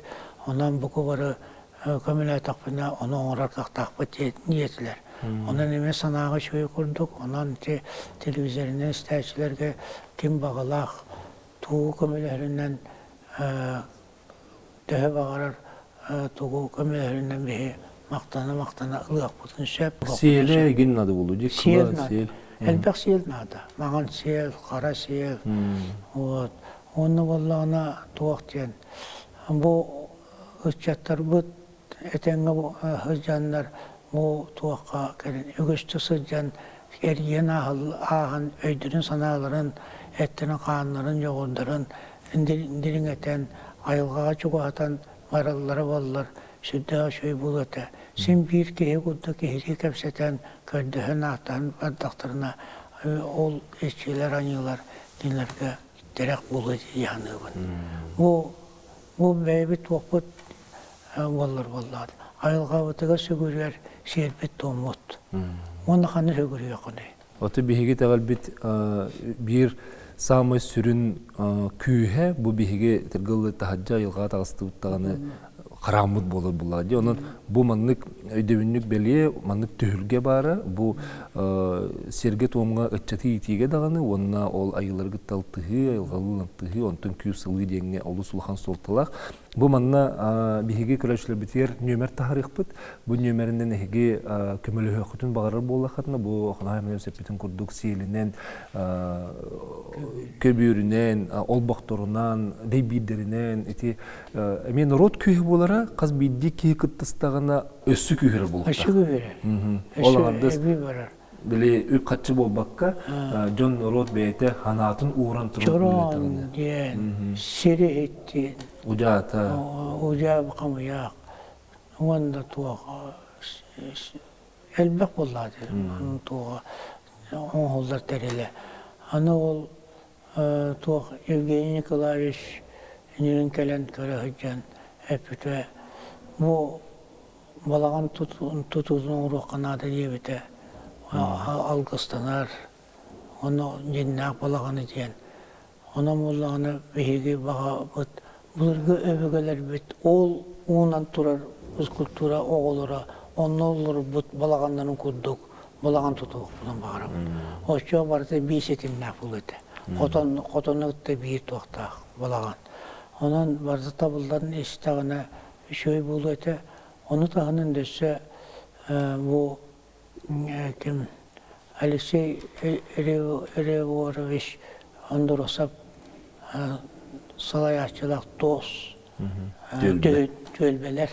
Онон бука бары көмөлөөтөхпүнэ ону оҥорор кыахтаахпыт диэтилэр. Онон эмиэ санааҕа үчүгэй курдук, онон ити телевизорынан истээччилэргэ ким баҕалаах тугу көмөлөһөрүнэн төһө баҕарар тугу көмөлөһөрүнэн биһи махтана-махтана ылыахпытын сөп. Сиэлэ игин надо булу ди Сиэл надо. Элбэх сиэл наада. Маҥан сиэл, хара сиэл. Вот. Онно буоллаҕына туох диэн бу ыччаттарбыт этэҥҥэ сылдьаннар бу туохха кэлин үгүстүк сылдьан эргийэн ааһан өйдөрүн-санааларын, эттэрин-хааннарын, дьоҕурдарын дириҥэтэн, айылҕаҕа чугаһатан бараллара буоллар сүрдээх үчүгэй буолуо этэ. Син биир киһи курдук киһилии кэпсэтэн, көрдөһөн, ааттаһан бардахтарына ол иччилэр, аньыылар кинилэргэ тирэх буолуо дии саныыбын. Бу Бу бэйэбит туохпут буоллар буоллаҕа. Айылҕабытыгар сүгүрүйэр сиэрбит-туоммут. Уонна ханна сүгүрүйүөххүнүй? Ото биһиги итэҕэлбит биир саамай сүрүн күүһэ бу биһиги тыргыллы таһырдьа айылҕаҕа таҕыстыбыт даҕаны харааммыт буолар буоллаҕа дии. Онон бу маннык өйдөбүнньүк бэлиэ, маннык түһүлгэ баара бу сиргэ-туомҥа ыччаты иитиигэ даҕаны уонна ол айыылары кытта алтыһыы, айылҕалыын алтыһыы, онтон күүс ылыы диэҥҥэ олус улахан суолталаах. Бу манна биһиги көрөөччүлэрбитигэр нүөмэр таһаарыахпыт. Бу нүөмэринэн эһиги көмөлөһүөххүтүн баҕарар буоллаххытына, бу Хонай Амелев эппитин курдук сиэлинэн, көбүөрүнэн, олбохторунан, дэйбиирдэринэн ити эмиэ норуот күүһэ буолара хас биирдии киһи кыттыстаҕына өссө күүһүрэр буолуохтаах. Өссө күүһүрэр. Ол аҥардас эбии барар. Били үп-харчы буолбакка, дьон норуот бэйэтэ санаатын ууран туран Чороон диэн сири иһиттиин. Удьаата. Удьаа хамыйаах уонна туох элбэх буоллаҕа туоҕа оҥоһуллар тэрилэ. Аны ол туох Евгений Николаевич иннин кэлэн көрө сылдьан эппитэ бу балаҕан тутуутун оҥоруохха наада диэбитэ алгыстанар ону дьиннээх балаҕаны диэн онон буоллаҕына биһиги баҕабыт былыргы өбүгэлэрбит ол уунан турар скульптура оҕолоро онно олорбут балаҕаннарын курдук балаҕан тутуохпунан баҕарабын. Оччоҕо барыта биир ситимнээх буолуо этэ. Хотон, хотону кытта биир туохтаах балаҕан. Онон барыта табыллан истэҕинэ үчүгэй буолуо этэ. Ону таһынан өссө бу ким Алексей Реворович Андросов салайааччылаах ТОС түөлбэлэр.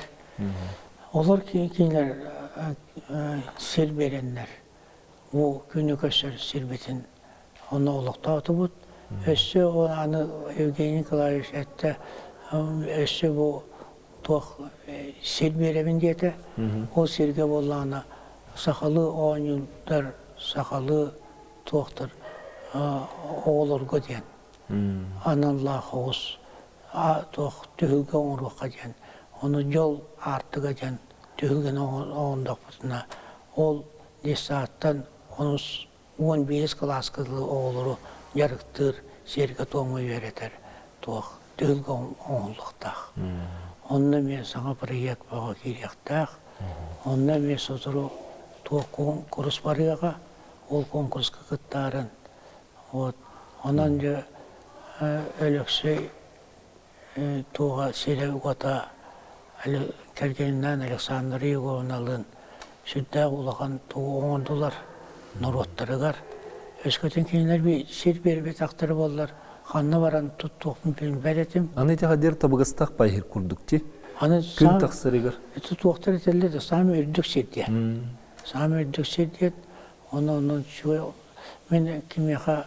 Олор кинилэр сир биэрэннэр бу күнү көрсөр сирбитин онно олохтоотубут. Өссө аны Евгений Николаевич эттэ өссө бу туох сир биэрэбин диэтэ. Ол сиргэ буоллаҕына сахалыы оонньуулар, сахалыы туохтар оҕолорго диэн аналлаах оҕус туох түһүлгэ оҥоруохха диэн ону дьол аартыга диэн түһүлгэни оҥордохпутуна ол детсадтан онус 11 кылааска дылы оҕолору дьарыктыыр сиэргэ-туомҥа үөрэтэр туох түһүлгэ оҥоһуллуохтаах. Онно эмиэ саҥа проект бөҕө киириэхтээх. Онно эмиэ сотору туох куонкурус барыаҕа, ол куонкуруска кыттаарын. Вот. Онон дьэ Өлөксөй туоҕа сирэ-уота кэргэнинээн Александра Егоровналыын сүрдээх улахан тугу оҥордулар норуоттарыгар. Өскөтүн кинилэр сир биэрбэтэхтэрэ буоллар, ханна баран туттуохпун билбэт этим. Аны ити хадир табыгастаах байыһыр курдук ти. Аны Күн тахсарыгар. Это туохтар этэллэр да саамай үрдүк сир диэн. Саамай үрдүк сир диэн, онон онон мин кимиэхэ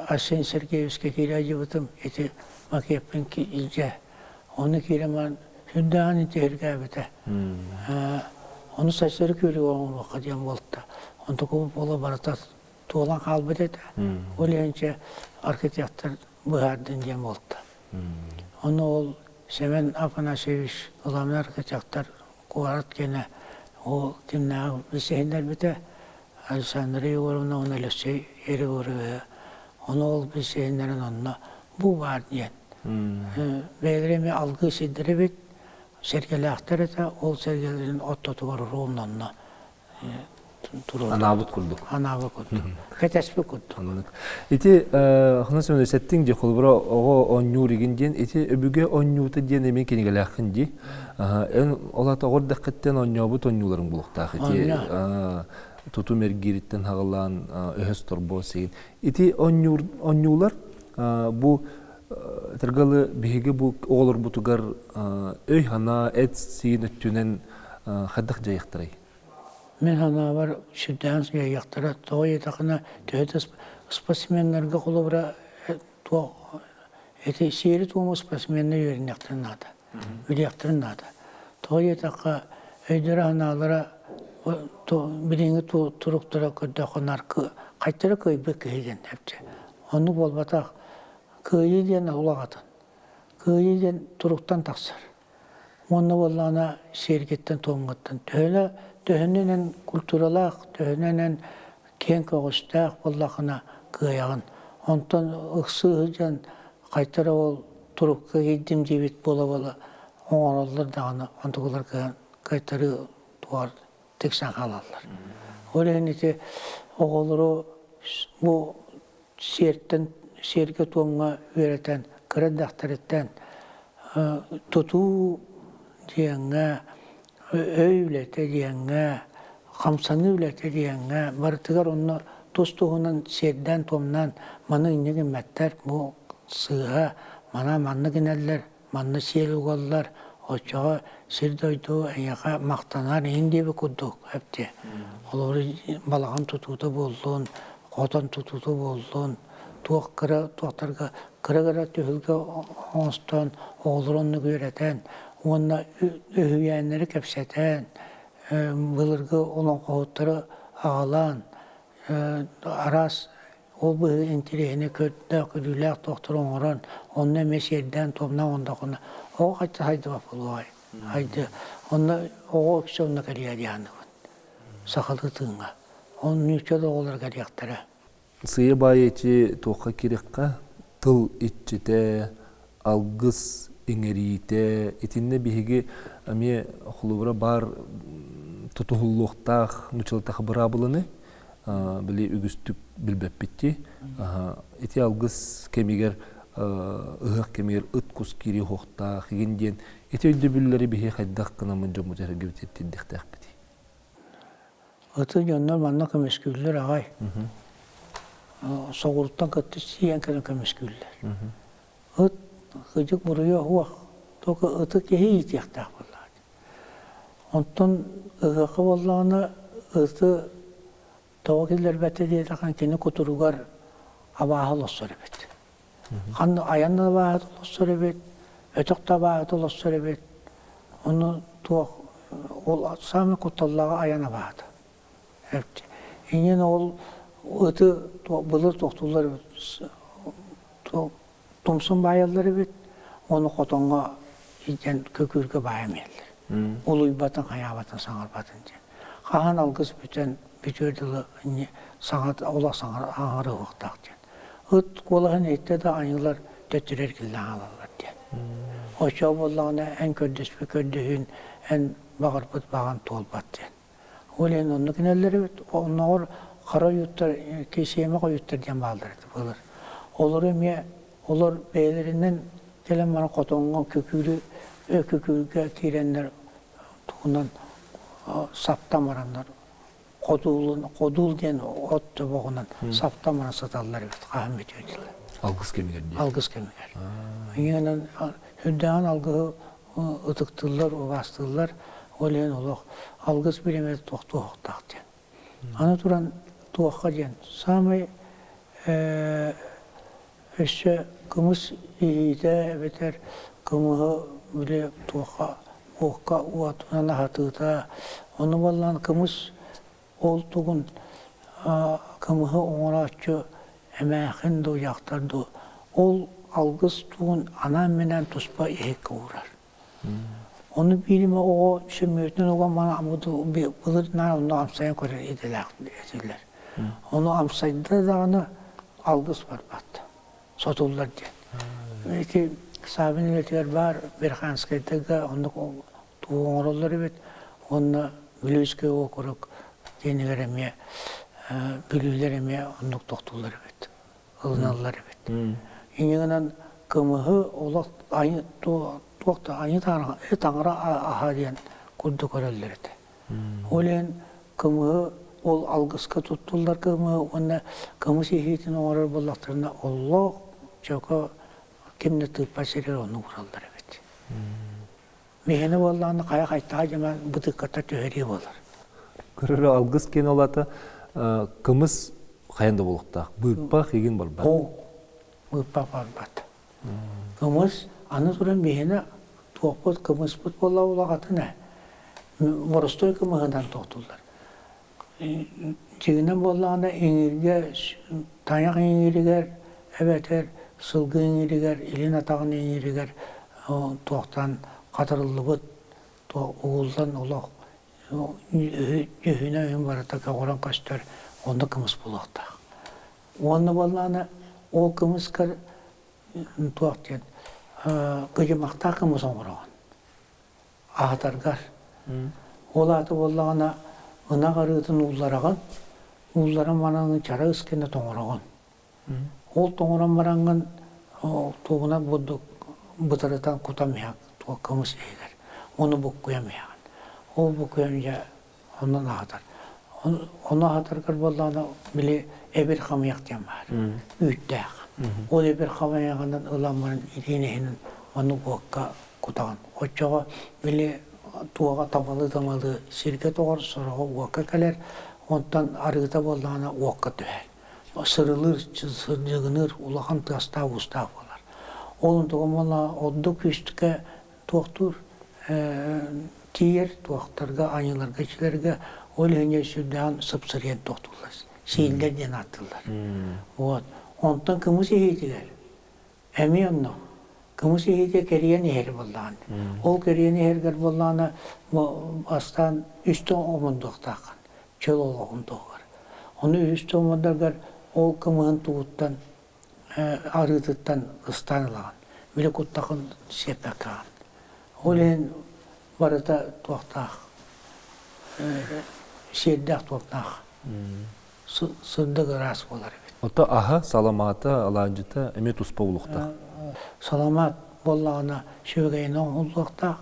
Арсен Сергеевичка киирэ сылдьыбытым, ити макеппын илдьэ. Ону киирэн баран сүрдээҕин интэриэһиргээбитэ. Ону Сайсары күөлүгэр оҥоруохха диэн буолта. Онтукубут буола барыта туолан хаалбыт этэ. Ол иһинчэ архитектор быһаардын диэн буолта. Ону ол Семен Афанасьевич главный архитектор куорат киэнэ ол кимнээҕи билсиһиннэрбитэ Александра Егоровна уонна Алексей Егоровиһы ону ол билсиһиннэрэн онно бу баар диэн бэйэлэрэ эмиэ алгыы сирдэрэ эбит сэргэлээхтэр этэ ол сэргэлэрин ортотугар ровно онно Анаабыт курдук. Анаабыт курдук. Кэтэспит курдук. Аннык. Ити ханас өмүнэ сэттиҥ дии холобура оҕо оонньуур игин диэн ити өбүгэ оонньуута диэн эмиэ кинигэлээххин дии. Эн ол ата оҕор дэххиттэн оонньообут оонньууларыҥ булуктаах ити тутум эргиириттэн хаҕылаан өһөс торбоо сигин. Ити оонньуур оонньуулар бу Тыргалы биһиги бу оҕолорбутугар өй-санаа, эт-сиин өттүнэн хайдах дьайыахтарай? Мин санаабар, сүрдээҕин дьайыахтара. Тоҕо диэтэххинэ, төһө да спортсменнарга холобура туох ити сиэри-туому спортсменнар үөрэниэхтэрин наада, билиэхтэрин наада. Тоҕо диэтэххэ, өйдөрө-санаалара билиҥҥи туруктара көрдөххө наркы хайтара кыайбыт киһи диэн эпчэ. Оннук буолбатах. Кыайыы диэн улаҕатын. Кыайыы диэн туруктан тахсар. Уонна буоллаҕына сиэргиттэн-туомҥуттан төһөнө төһөнүнэн культуралаах, төһөнөнөн киэҥ көҕүстээх буоллаххына кыайаҕын. Онтон ыксыы сылдьан хайтара ол турукка киирдим диэбит буола-буола оҥороллор даҕаны онтукалар кыайан кыайтарыы туар тиксэн хаалаллар. Ол иһин ити оҕолору бу сиэртэн сиэргэ-туомҥа үөрэтэн кыра эрдэхтэриттэн тутуу диэҥҥэ, өй үлэтэ диэҥҥэ, хамсаныы үлэтэ диэҥҥэ барытыгар онно тус-туһунан сиэрдээн-туомнаан маны инньэ гиммэттэр, бу сыыһа, мана маннык гинэллэр, манна сиэл угаллар, оччоҕо сир-дойду эйиэхэ махтанар иһин диэбит курдук эптиэ. Холобур, балаҕан тутуута буоллун, хотон тутуута буоллун, туох кыра туохтарга кыра-кыра түһүлгэ оҥостон, оҕолору оннук үөрэтэн уонна үһүйээннэри кэпсэтэн, былыргы олоҥхоһуттары аҕалан, араас Ол быһыы интэриэһинэй көрдөөх, көрүүлээх туохтары оҥорон, онно эмиэ сиэрдээн-туомнаан оҥордоххуна, оҕо хайдах хайдыбат буолуоҕай? Хайды онно оҕо үксэ онно кэлиэ дии саныыбын. Сахалыы тыыҥҥа. Ол нуучча да оҕолор кэлиэхтэрэ. Сыыйа баайы ичи туохха киириэххэ тыл иччитэ, алгыс иҥэриитэ итиннэ биһиги эмиэ холобура баар тутуһуллуохтаах нууччалатаха быраабыланы били үгүстүк билбэппит ити алгыс кэмигэр ыһыах кэмигэр ыт кус киириэ уһуохтаах игин диэн ити өйдөбүллэри биһи хайдах гынаммыт дьоммут эргибит тирдиэхтээхпитий Ыты дьоннор манна көмүскүүллэр аҕай. Соҕурууттан кытта сиэн кэлэн көмүскүүллэр. Ыт кыдьык буруйа суох, только ыты киһи иитиэхтээх буоллаҕа. Онтон ыһыахха буоллаҕына ыты тоҕо киллэрбэтэ диэтэххинэ кини кутуругар абааһы олорсор эбит. Ханна айан да абааһы олорсор эбит, өтөх да абааһы олорсор эбит. Ону туох ол саамай кутталлааҕа айан абааһыта. Инньэ ол ыты былыр тохтууллар эбит тумсун баайаллар эбит, ону хотоҥҥо илдьэн көкүүргэ баайан иһэллэр. Улуйбатын, хайаабатын, саҥарбатын диэн. Хаһан алгыс бүтэн бүтүөр дылы саҥа олох саҥара уохтаах диэн. Ыт куолаһын иһиттэ да айыылар төттөрү эргиллэн хаалаллар диэн. Оччоҕо буоллаҕына эн көрдөспүт көрдөһүүн, эн баҕарбыт баҕан туолбат диэн. Ол иһин оннук инэллэр эбит. Оннооҕор хара ойууттар, сиэмэх ойууттар диэн бааллар этэ былыр. Олору эмиэ олор бэйэлэринэн кэлэн баран хотоҥҥо күкүүрү күкүүргэ киирэннэр тугунан саптан бараннар ходуулун ходуул диэн от тобоҕунан саптан баран сыталлар эбит хаһан бүтүө дылы. Алгыс кэмигэр диэн. Алгыс кэмигэр. Иннинэн үрдээҕин алгыһы ытыктыыллар, убаастыыллар. Ол иһин олох алгыс бириэмэтэ тохтуохтаах диэн. Аны туран туохха диэн саамай өссө кымыс иһиитэ эбэтэр кымыһы били туохха уокка уотунан аһатыыта ону буоллаан кымыс ол тугун кымыһы оҥорооччу эмээхин дуу дьахтар дуу ол алгыс тугун анаан-минээн туспа иһиккэ уурар. Ону биир эмэ оҕо сөмүөтүн уган баран былыр наар онно амсайан көрөр идэлээх этилэр. Ону амсайда даҕаны алгыс барбат, сотуллар диэн. Ити Савин үлэтигэр баар Верханскайдарга оннук тугу оҥороллор эбит уонна Вилюйскай уокурук диэнигэр эмиэ бүлүүлэр эмиэ оннук тохтууллар эбит, ылыналлар эбит. Инньэ гынан кымыһы олох айы туох да айы таҥара аһа диэн курдук көрөллөр этэ. Ол иһин кымыһы ол алгыска туттуллар кымыһы уонна кымыс иһиитин оҥорор буоллахтарына оллоох чөкө ким да тыыппат сиригэр оннук уураллар эбит. Миһини буоллаҕына хайа хайтаҕа дьама бытыыкката түһэрии буолар. Көрөрө алгыс киэн олата кымыс хайан да буолуохтаах. Быыппах игин барбат. Оо, быыппах барбат. Кымыс аны туран биһиэнэ туохпут кымыспыт буолла улаҕатын ээ. Боростуой кымыһынан туохтуллар. Дьиҥинэн буоллаҕына иҥииргэ тайах иҥииригэр эбэтэр сылгы иҥииригэр, илин атаҕын иҥииригэр туохтан хатырыллыбыт угуллан олох дьүһүнэ өйүн барыта көҕөрөн көстөр онно кымыс буолуохтаах. Уонна буоллаҕына ол кымыскар туох диэн кыдьымахтаах кымыс оҥороҕун. Аһатаргар. Ол аата буоллаҕына ынах арыытын ууллараҕын, уулларан баран чара ыскына тоҥороҕун. Ол тоҥорон бараҥҥын тугунан бурдук бытарытан кутан иһэҕин туох кымыс иһигэр. Ону буккуйан иһэҕин. Ол буккуйан дьэ онон аһатар. Ону аһатаргар буоллаҕына били эбир хамыйах диэн баар. Үүттээх. Ол эбир хамыйаҕынан ылан баран итиин иһинэн ону уокка кутаҕын. Оччоҕо били туоҕа тамалыы-тамалыы сиргэ тоҕор, сороҕо уокка кэлэр, онтон арыыта буоллаҕына уокка түһэр. Сырылыыр, сырдьыгыныыр улахан тыастаах-уустаах буолар. Ол онтугум буолла ордук күүскэ туохтуур тиийэр туохтарга, аньыыларга, иччилэргэ ол иһин сүрдээҕин сыпсырыйан туохтууллар, сииллэр диэн ааттыыллар. Вот. Онтон кымыс иһиитигэр эмиэ онно кымыс иһиитэ кэрийэн иһэр буоллаҕына. Ол кэрийэн иһэргэр буоллаҕына бастаан үстэ омундуохтааххын, чөл олоҕун туһугар. Ону үстэ омундаргар ол кымыһын тугуттан арыытыттан ыстаан ылаҕын. Били куттахын сиэппэккэҕин. Ол иһин барыта туохтаах, сиэрдээх туохтаах, сырдык ыраас буолар эбит. Ото аһа, саламаата, алаадьыта эмиэ туспа улуохтаах. Саламаат буоллаҕына сүөгэйинэн оҥоһуллуохтаах.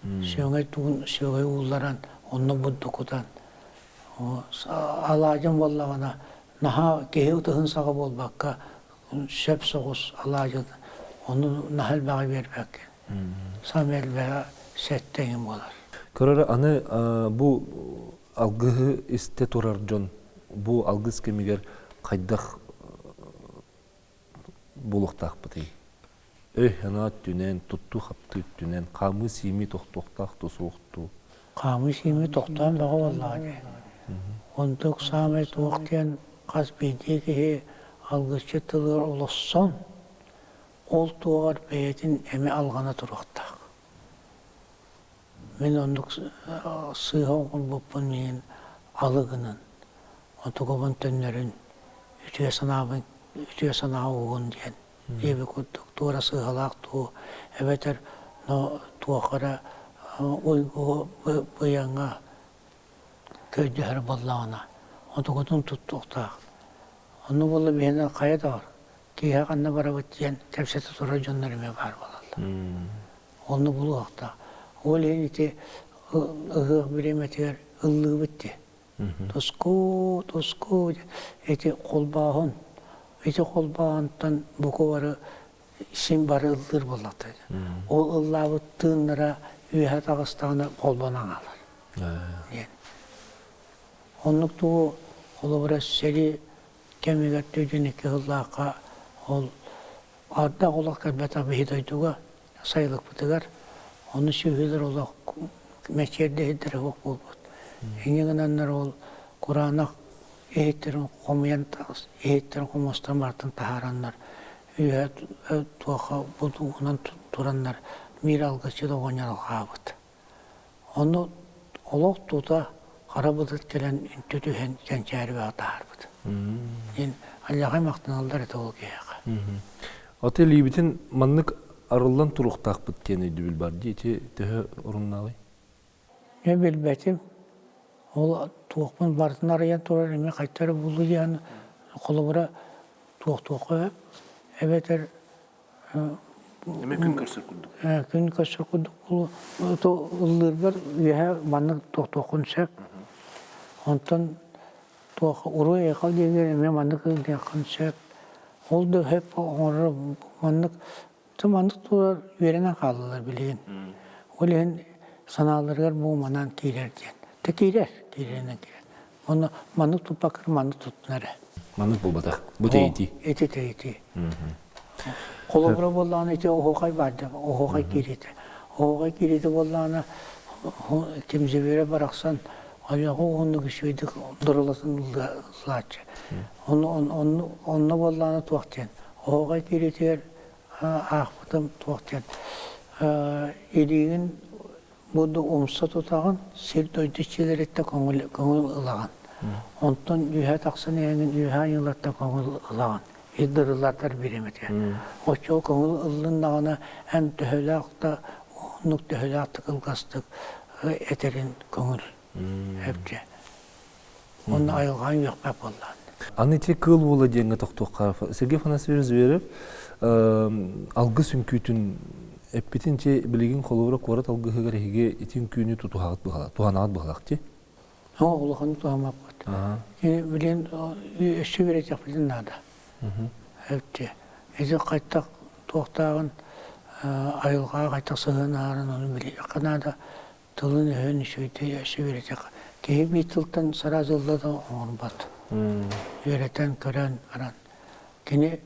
Сүөгэй тугун сүөгэй уулларан, онно бурдук кутан. Алаадьын буоллаҕына наһаа киһи ытыһын саҕа буолбакка сөп соҕус алаадьы ону наһаа элбэҕи биэрбэккин. Саамай элбэҕэ сэттэ эҥин буолар. Көрөр аны бу алгыһы истэ турар дьон бу алгыс кэмигэр хайдах буолуохтаахпытый? Өй-санаа өттүнэн, туттуу-хаптыы өттүнэн, хаамыы-сиимии тохтуохтаах дуу, суох дуу? Хаамыы-сиимии тохтоон бөҕө буоллаҕа дии. Онтук саамай туох диэн хас биирдии киһи алгысчыт тылыгар олоссон, ол туоҕар бэйэтин эмэ алҕана туруохтаах. Мин оннук сыыһа оҥорбуппун миигин алы гынан, отугубун төннөрүн, үтүө санаабын үтүө санаа угун диэн. диэби курдук туора сыыһалаах дуу эбэтэр туох эрэ уйгу быйаҥҥа көрдөһөр буоллаҕына отугутун туттуохтаах. Онно буолла биһиэнэ хайа да бар киэһэ ханна барабыт диэн кэпсэтэ турар дьоннор эмиэ баар буолаллар. Онно булуохтаах. Ол иһин ити ыһыах бириэмэтигэр ыллыыбыт дии. Туску, туску ити холбооһун, ити холбооһунтан бука бары син бары ыллыыр буоллахтара. Ол ыллаабыт тыыннара үөһэ таҕыстаҕына холбонон хаалар. Диэн. Оннук тугу холобура сэрии кэмигэр 42 сыллаахха ол ардах олох кэлбэтэх биһи дойдуга сайылыкпытыгар ону сүөһүлэр олох мэчиэрдэһирдэрэ суох буолбут. Инньэ гынаннар ол кураанах иһиттэрин хомуйан иһиттэрин хомустан барытын таһаараннар үөһэ туохха будуунан тураннар миир алгысчыт оҕонньор алҕаабыт. Ону олох тута хара былыт кэлэн үнтү түһэн кэнчээрибэҕэ таһаарбыт. Диэн аллаҕай махтаналлар этэ ол киһиэхэ. Аты илиибитин маннык арыллан туруохтаахпыт диэн өйдөбүл бар дии. Ити төһө оруннааҕый? Мен билбэтим. Ол туохпун барытын арыйан турар эмиэ хайта эрэ булуу диэн холобура туох-туохха эбэтэр Эмэ күн көрсөр курдук. Күн көрсөр курдук ыллыырбар үөһэ маннык туохтуоххун сөп. Онтон туох уруй айхал диэбигэр эмиэ маннык ыллыаххын сөп. Ол да сөп оҥорор маннык маннык турар үөрэнэн хааллылар билигин. Ол иһин санааларыгар бу манан киирэр диэн. Тэ киирэр, киирэринэн киирэр. Онно маннык туппаккар маннык туттунар эрэ. Маннык буолбатах. Бу тэйитии. Ити тэйитии. Холобура буоллаҕына ити оһуохай баар да оһуохай киириитэ. Оһуохай киириитэ буоллаҕына Кимзибирэ барахсан ойоҕу уһуннук үчүгэйдик дурулатын ылааччы. Онно онно буоллаҕына туох диэн оһуохай киириитигэр аахпытым туох диэн илиигин Бу умса тутаҕын, сир-дойду иччилэриттэн көҥүл, көҥүл ылаҕын. Онтон үөһэ тахсан иһэҥин үөһэ айыылартан көҥүл ылаҕын. Ирдырыллартар бириэмэтэ. Оччоҕо көҥүл ыллыннаҕына, эн төһөлөөх да уһуннук, төһөлөөх да кылгастык этэрин көҥүл. Эпчэ. Онно айылҕаҥ үөхпэт буоллаҕын. Аны ити кыыл уола диэҥҥэ тохтуохха Сергей Афанасьевич Зверев алгыс үҥкүүтүн эппитин чи билигин холобура куорат алгыһыгар эһиги ити үҥкүүнү тутуһаҕыт быһалаах туһанаҕыт быһалаах ти Оо, улаханнык туһаммаппыт. Билигин өссө үөрэтиэхпитин наада. Эпти. Ити хайтах туохтааҕын айылҕаҕа хайтах сыһыанаһарын ону билиэххэ наада. Тылын-өһүн үчүгэйдик өссө үөрэтиэх. Киһи биир тылтан сразу ылла да оҥорбот. Үөрэтэн, көрөн баран. Кини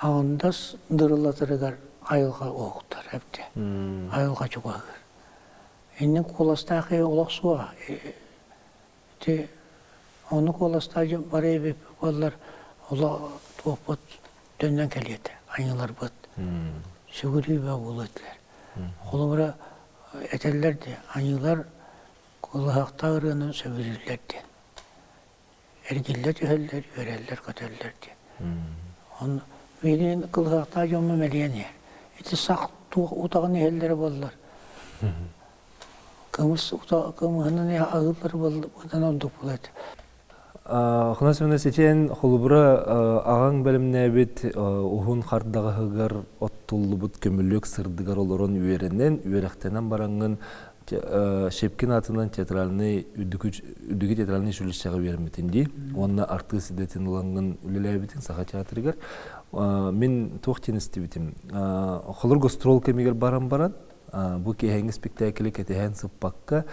аҥардас дырылатарыгар айылҕа уһуктар эбитэ. Айылҕа чугаһыыр. Инник куоластаах киһи олох суоҕа. Ити ону куоластаах дьон бары эбиппит буоллар, олох туохпут төннөн кэлиэ этэ, айыыларбыт. Сүгүрүү бөҕө буолуо этилэр. Холобура, этэллэр дии, айыылар кылыһахтаах ырыаны сөбүлүүллэр диэн. Эргиллэ түһэллэр, үөрэллэр-көтөллөр диэн. Онно билигин кылыһахтаах дьоммун мэлийэн иһэр. Ити сах туох утаҕын иһэллэрэ буоллар. Кымыс кымыһынан аһыыллар буоллар ордук буолуо этэ. Ханас Иванович, итиэн холобура аҕаҥ бэлэмнээбит уһун хардаҕаһыгар оттуллубут көмүлүөк сырдыгар олорон үөрэнэн, үөрэхтэнэн бараҥҥын Щепкин аатынан театральный үрдүкү театральный училищеҕа үөрэммитин дии уонна артыыс идэтин ылаҥҥын үлэлээбитин Саха театрыгар. Мин туох диэн истибитим. Холор гастрол кэмигэр баран баран бу киэһээҥҥи спектаклы кэтэһэн сыппакка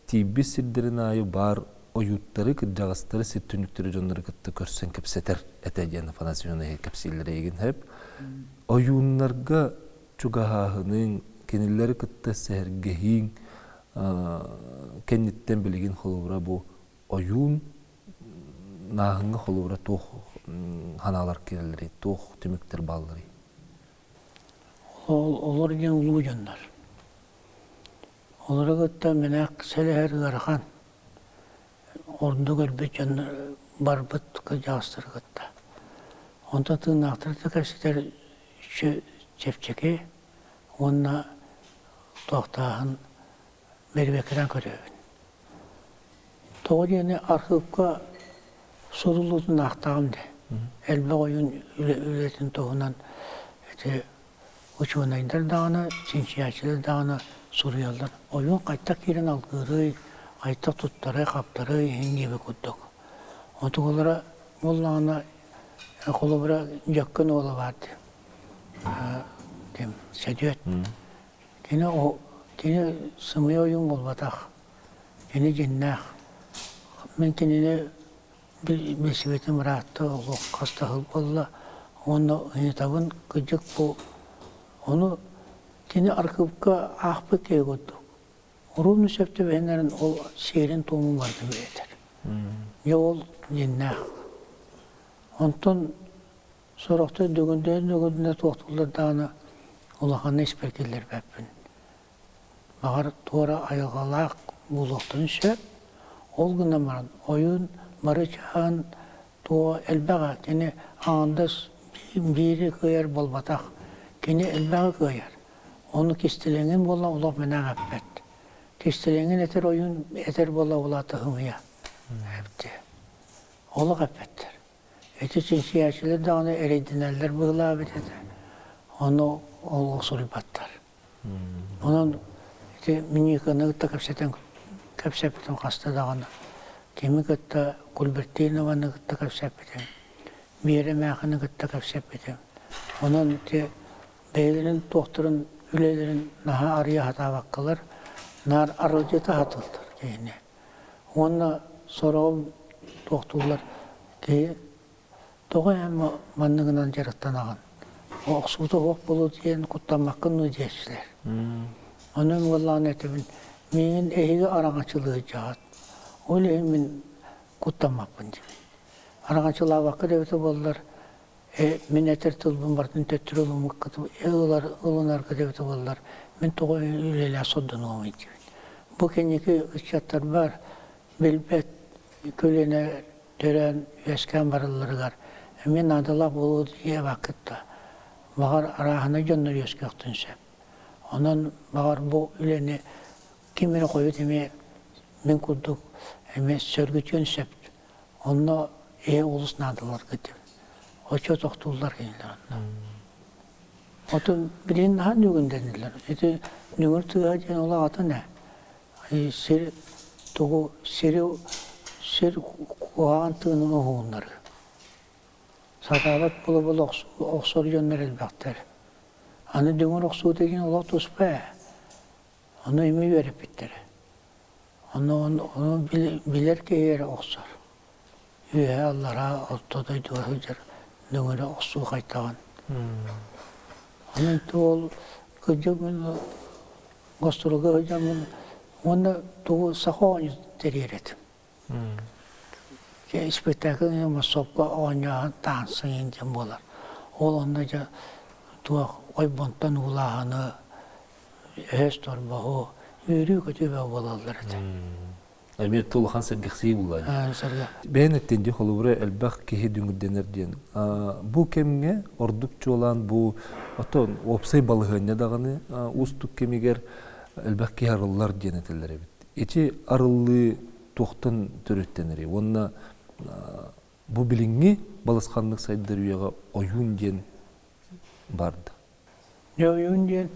тиийбит сирдэрин аайы баар ойууттары, кырдьаҕастары, сир түннүктэри дьоннору кытта көрсөн кэпсэтэр этэ диэн Афанасий Иванович кэпсииллэрэ эйигин сөп. Ойууннарга чугаһааһыныҥ, кинилэри кытта сэһэргэһииҥ кэнниттэн билигин холобура бу ойуун нааһыҥҥа холобура туох ханаалар киирэллэрий, туох түмүктэр баалларый? Олор диэн улуу дьоннор. Олору кытта мэнээк сэлэһэр ыарахан. Ордук өлбүт дьон барбыт кырдьаҕастары кытта. Онтон тыыннаахтары да кэпсэтэр. Чэпчэки уонна туохтааһын бэрибэккэнэн көрөбүн. Тоҕо диэни архыыпка суруллуутун аахтаҕым дии. Элбэх ойуун үлэтин туһунан ити учуонайдар даҕаны, чинчийээччилэр даҕаны суруйаллар. Ойуун хайдах киирэн алгыырый, хайдах туттарай-хаптарай иһин диэбит курдук. Отугулара буоллаҕына, холобура, Дьөккөн уола баар дии. Ким? Сөдүөт. Кини, кини сымыйа ойуун буолбатах. Кини дьиннээх. Мин кинини билсибитим ыраатта, олох хас да сыл буолла. Уонна ыйытабын, кырдьык бу ону кини архыыпка аахпыт киһи курдук. Уруумну сөп түбэһиннэрэн ол сиэрин-туомун барытын үөрэтэр. Дьэ ол дьиннээх. Онтон сорохтор дөгүндээн-дөгүннэ туохтууллар даҕаны улаханна испэр киллэрбэппин. Баҕар туора айылҕалаах буолуохтарын сөп. Ол гынан баран ойуун бары чааһын туо элбэҕэ кини аҥардас биири кыайар буолбатах. Кини элбэҕи кыайар. Ону кистэлэҥин буола олох мэнээх эппэт. Кистэлэҥин этэр ойуун этэр буола улаата ымыйа. Эпти. Олох эппэттэр. Ити чинчийээччилэр даҕаны эрэйдэнэллэр быһыылаабыт этэ. Ону ол суруйбаттар. Онон ити Миниканы кытта кэпсэтэн кэпсэппитим хаста даҕаны. Кими кытта Кульбертинованы кытта кэпсэппитим. Биэрэ Мэхини кытта кэпсэппитим. Онон ити бэйэлэрин туохтарын үлэлэрин наһаа арыйа сатаабаккалар наар аралдьыта сатыыллар киһини. Уонна сороҕум туохтууллар киһи тоҕо эн манныгынан дьарыктанаҕын? Охсуута суох буолуо диэн куттаммаккын дуо диэччилэр. Онон уоллаан этэбин, миигин эһиги араҥаччылыы сылдьаҕыт. Ол иһин мин куттаммаппын диибин. Араҥаччылаабакка да эбитэ буоллар, мин этэр тылбын барытын төттөрү ылыммыккыт ылар ылынаргыт эбитэ буоллар, мин тоҕо үлэлээх сордонуомуй диибин. Бу кэнники ыччаттарбар билбэт көлүөнэ төрөөн үөскээн баралларыгар эмиэ наадалаах буолуо диэбэккит да, баҕар арааһынай дьоннор үөскүөхтүн сөп. Онон баҕар бу үлэни ким эрэ хойут эмиэ мин курдук эмиэ сөргүтүөн сөп. Онно ээ олус наадаларга диэн. Оччо тохтууллар кинилэр онно. Отун билигин наһаа нүгүндэниллэр. Ити нүгүр тыаһа диэн ол аҕатын ээ. Сир тугу сири сир куһаҕан тыынын уһугуннарыы. Сатаабат буола-буола охсор дьоннор элбэхтэр. Аны дүҥүр охсуута диэн олох туспа ээ. Ону эмиэ үөрэппиттэрэ. Ону ону билэр киһи эрэ охсор. Үөһэ аллараа орто дойдуга сылдьар дүҥүрэ охсуу хайтаҕын. Онон ол кырдьык мин гостуруга сылдьаммын уонна тугу саха оонньуу тэрийэр этим. Дьэ испэктээкил массовка оонньооһун таансы диэн буолар. Ол онно дьэ туох ойбонтон уулааһыны, өһөс торбоһу, үөрүү-көтүү бөҕө буолаллар этэ. Эмиэ улахан сэргэхсийии булла. Бэйэн эттин дии холобура элбэх киһи дүҥүрдэнэр диэн. Бу кэмҥэ ордук чуолаан бу отон уопсай балаһыанньа даҕаны уустук кэмигэр элбэх киһи арыллар диэн этэллэр эбит. Ити арыллыы туохтан төрүттэнэрий уонна бу билиҥҥи балысханнык сайдар үйэҕэ ойуун диэн барды. Дьэ ойуун диэн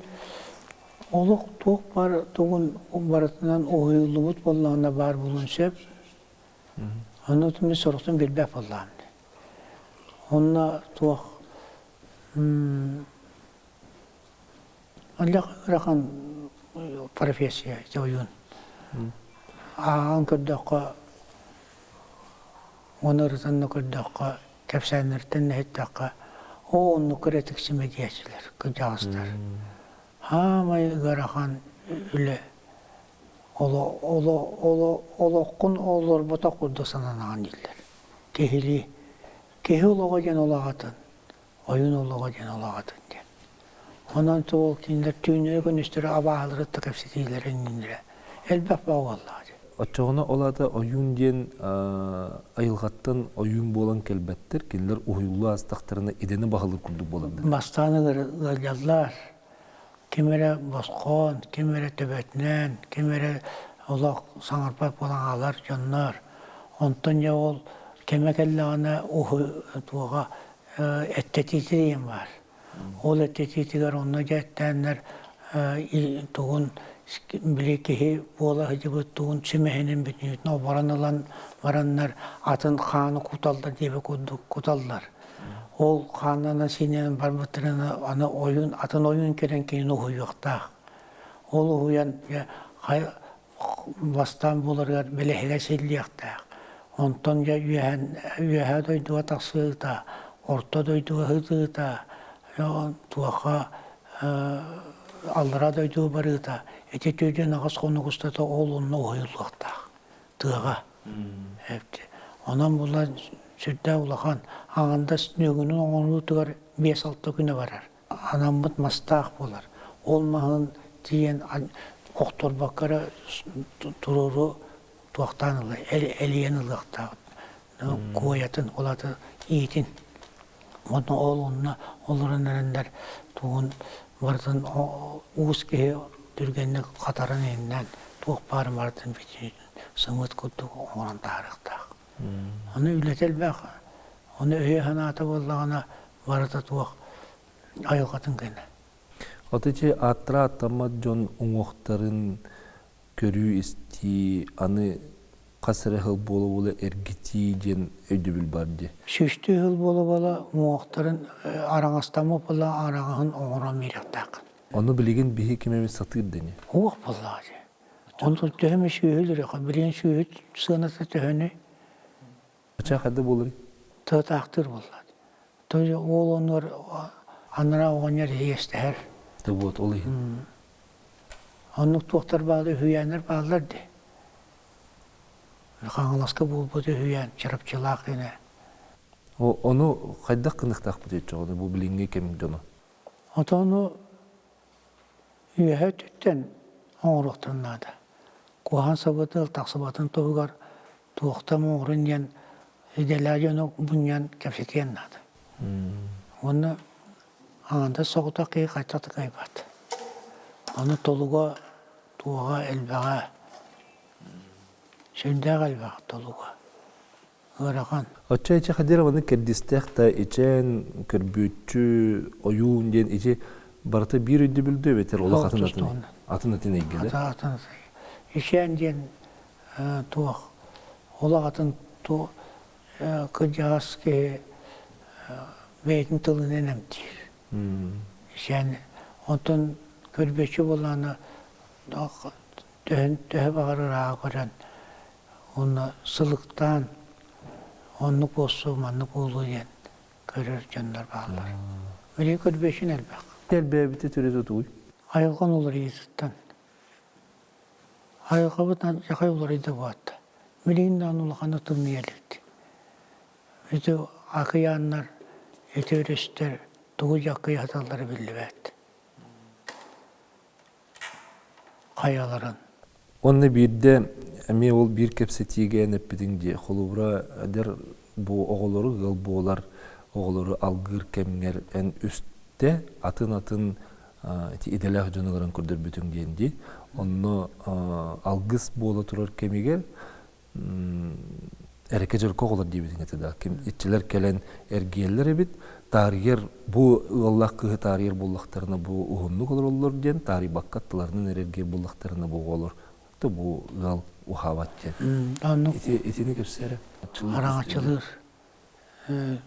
олох туох баар тугун барытынан уһуйуллубут буоллаҕына баар буолуон сөп. Ону мин сорохтон билбэт буоллаҕым дии. Онно туох Олох ыарахан профессия ити ойуун. Ааҕан көрдөххө, уону ырытан да көрдөххө, кэпсээннэриттэн да иһиттэххэ, оо оннук эрэ тиксимэ диэччилэр кырдьаҕастар. Хаамай ыарахан үлэ. Олоххун олорботох курдук сананаҕын дииллэр. Киһилии. Киһи олоҕо диэн олоҕатын. Ойуун олоҕо диэн олоҕатын диэн. Онон ол кинилэр түүннэри-күнүстэри абааһылары кытта кэпсэтиилэрэ иннилэрэ элбэх бөҕө буоллаҕа дии. Оччоҕуна ол аата ойуун диэн айылҕаттан ойуун буолан кэлбэттэр, кинилэр уһуйуллуу аастахтарына идэни баһылыыр курдук буолаллар. Бастаан ыалдьаллар. Ким эрэ босхоон, ким эрэ төбөтүнэн, ким эрэ олох саҥарбат буолан хаалар дьоннор. Онтон дьэ ол кэмэ кэллэҕинэ уһу туоҕа эттэтиитэ диэн баар. Ол эттэтиитигэр онно дьэ эттээннэр тугун били киһи буола сылдьыбыт тугун сүмэһинин бүтүннүүтүн оборон ылан бараннар атын хааны куталлар диэбит курдук куталлар. Ол хааннанан сиинэн барбыттарын аны ойуун атын ойуун кэлэн кинини уһуйуохтаах. Ол уһуйан бастаан буоларыгар бэлэһигэ силлиэхтээх. Онтон дьэ үөһэн үөһээ дойдуга тахсыыта, орто дойдуга сытыыта, туохха аллараа дойдуга барыыта ити түүтүн аҕыс хонук устата ол онно уһуйуллуохтаах тыаҕа. Онон була сүрдээх улахан аҥардас нүөгүнүн оҥоруутугар биэс-алта күнэ барар. Анаммыт мастаах буолар. Ол маһын тиийэн охторбокко эрэ туруору туохтаан ыла, элийэн ылыахтаах. Куойатын, ол аты иитин. Онно ол онно олорон эрэннэр тугун барытын уус киһи түргэнник хатаран иһиннээн туох баарын барытын сымыыт курдук оҥорон таһаарыахтаах. Ону үлэтэ элбэх, ону өйө-санаата буоллаҕына барыта туох айылҕатын гына. Отучи ааттара аттаммат дьон уҥуохтарын көрүү-истии аны хас эрэ сыл буола-буола эргитии диэн өйдөбүл бар дии. Сүүстүү сыл буола-буола уҥуохтарын араҥастаммыт буолла араҥаһын оҥорон биэриэхтээххин. Ону билигин биһи ким эмит сатыыр дэнэ. Уох буоллаҕа дии. Онтон төһө сүөһүлүрэ, билигин сүөһү сыаната төһөнүй? Ачаа хайда буоларый? Тыатаахтыыр буолла. То ол онуор анараа оҕонньор иэстэһэр. Да вот ол иһин. Оннук туохтар баалар, үһүйээннэр бааллар дии. Хаҥаласка буолбут үһүйээн Чарапчылаах гинэ. Ону хайдах гыныахтаахпыт диэччи бу билиҥҥи кэм дьоно? Отону үөһэ өттүттэн оҥоруохтарын наада. Куһаҕан сабыдыал тахсыбатын туһугар туохтан оҥорун диэн идэлээх дьону мунньан кэпсэтиэн наада. Уонна аҥардас соҕотох киһи хайдах да кыайбат. Ону толуга туоҕа элбэҕэ, сүрдээх элбэх толуга. Ыарахан. Оччо ичи Хадированы кэрдистээх да ичээн, көрбүөччү, ойуун диэн ичи барыта биир өйдөбүлдүү эбэтэр олох атын атын атын атын эйгедэ. Атын Ичээн диэн туох олох атын кырдьаҕас киһи бэйэтин тылынан эмтиир. Ичээн онтон көрбүөччү буоллаҕына төһө баҕарар ааҕа көрөн уонна сылыктаан оннук буолсу маннык буолуо диэн көрөр дьоннор бааллар. Билигин көрбүөчүн элбэх. Элбээбитэ төрүтэ тугуй? Айылҕан уларыйыытыттан. Айылҕабыт дьахай уларыйда буолта. Билигин даҕаны улаханнык тымныйа илик. Ити акыйааннар, ити өрүстэр тугу дьаккыйа сыталлара биллибэт. Хайаларын. Онно биирдэ эмиэ ол биир кэпсэтиигэ эн эппитиҥ дии, холобура, эдэр бу оҕолору ыал буолар оҕолору алгыыр кэмҥэр эн үстэ атын-атын ити идэлээх дьону ыҥыран көрдөрбүтүҥ диэн дии. Онно алгыс буола турар кэмигэр эрэкэ дьорко оҕолор диэбитиҥ этэ да ким иччилэр кэлэн эргийэллэр эбит таарыйар бу ыаллаах кыыһы таарыйар буоллахтарына бу уһуннук олороллор диэн таарыйбакка аттыларынан эрэ эргийэр буоллахтарына бу оҕолор то бу ыал уһаабат диэн ити итини кэпсээрэ араҥаччылыыр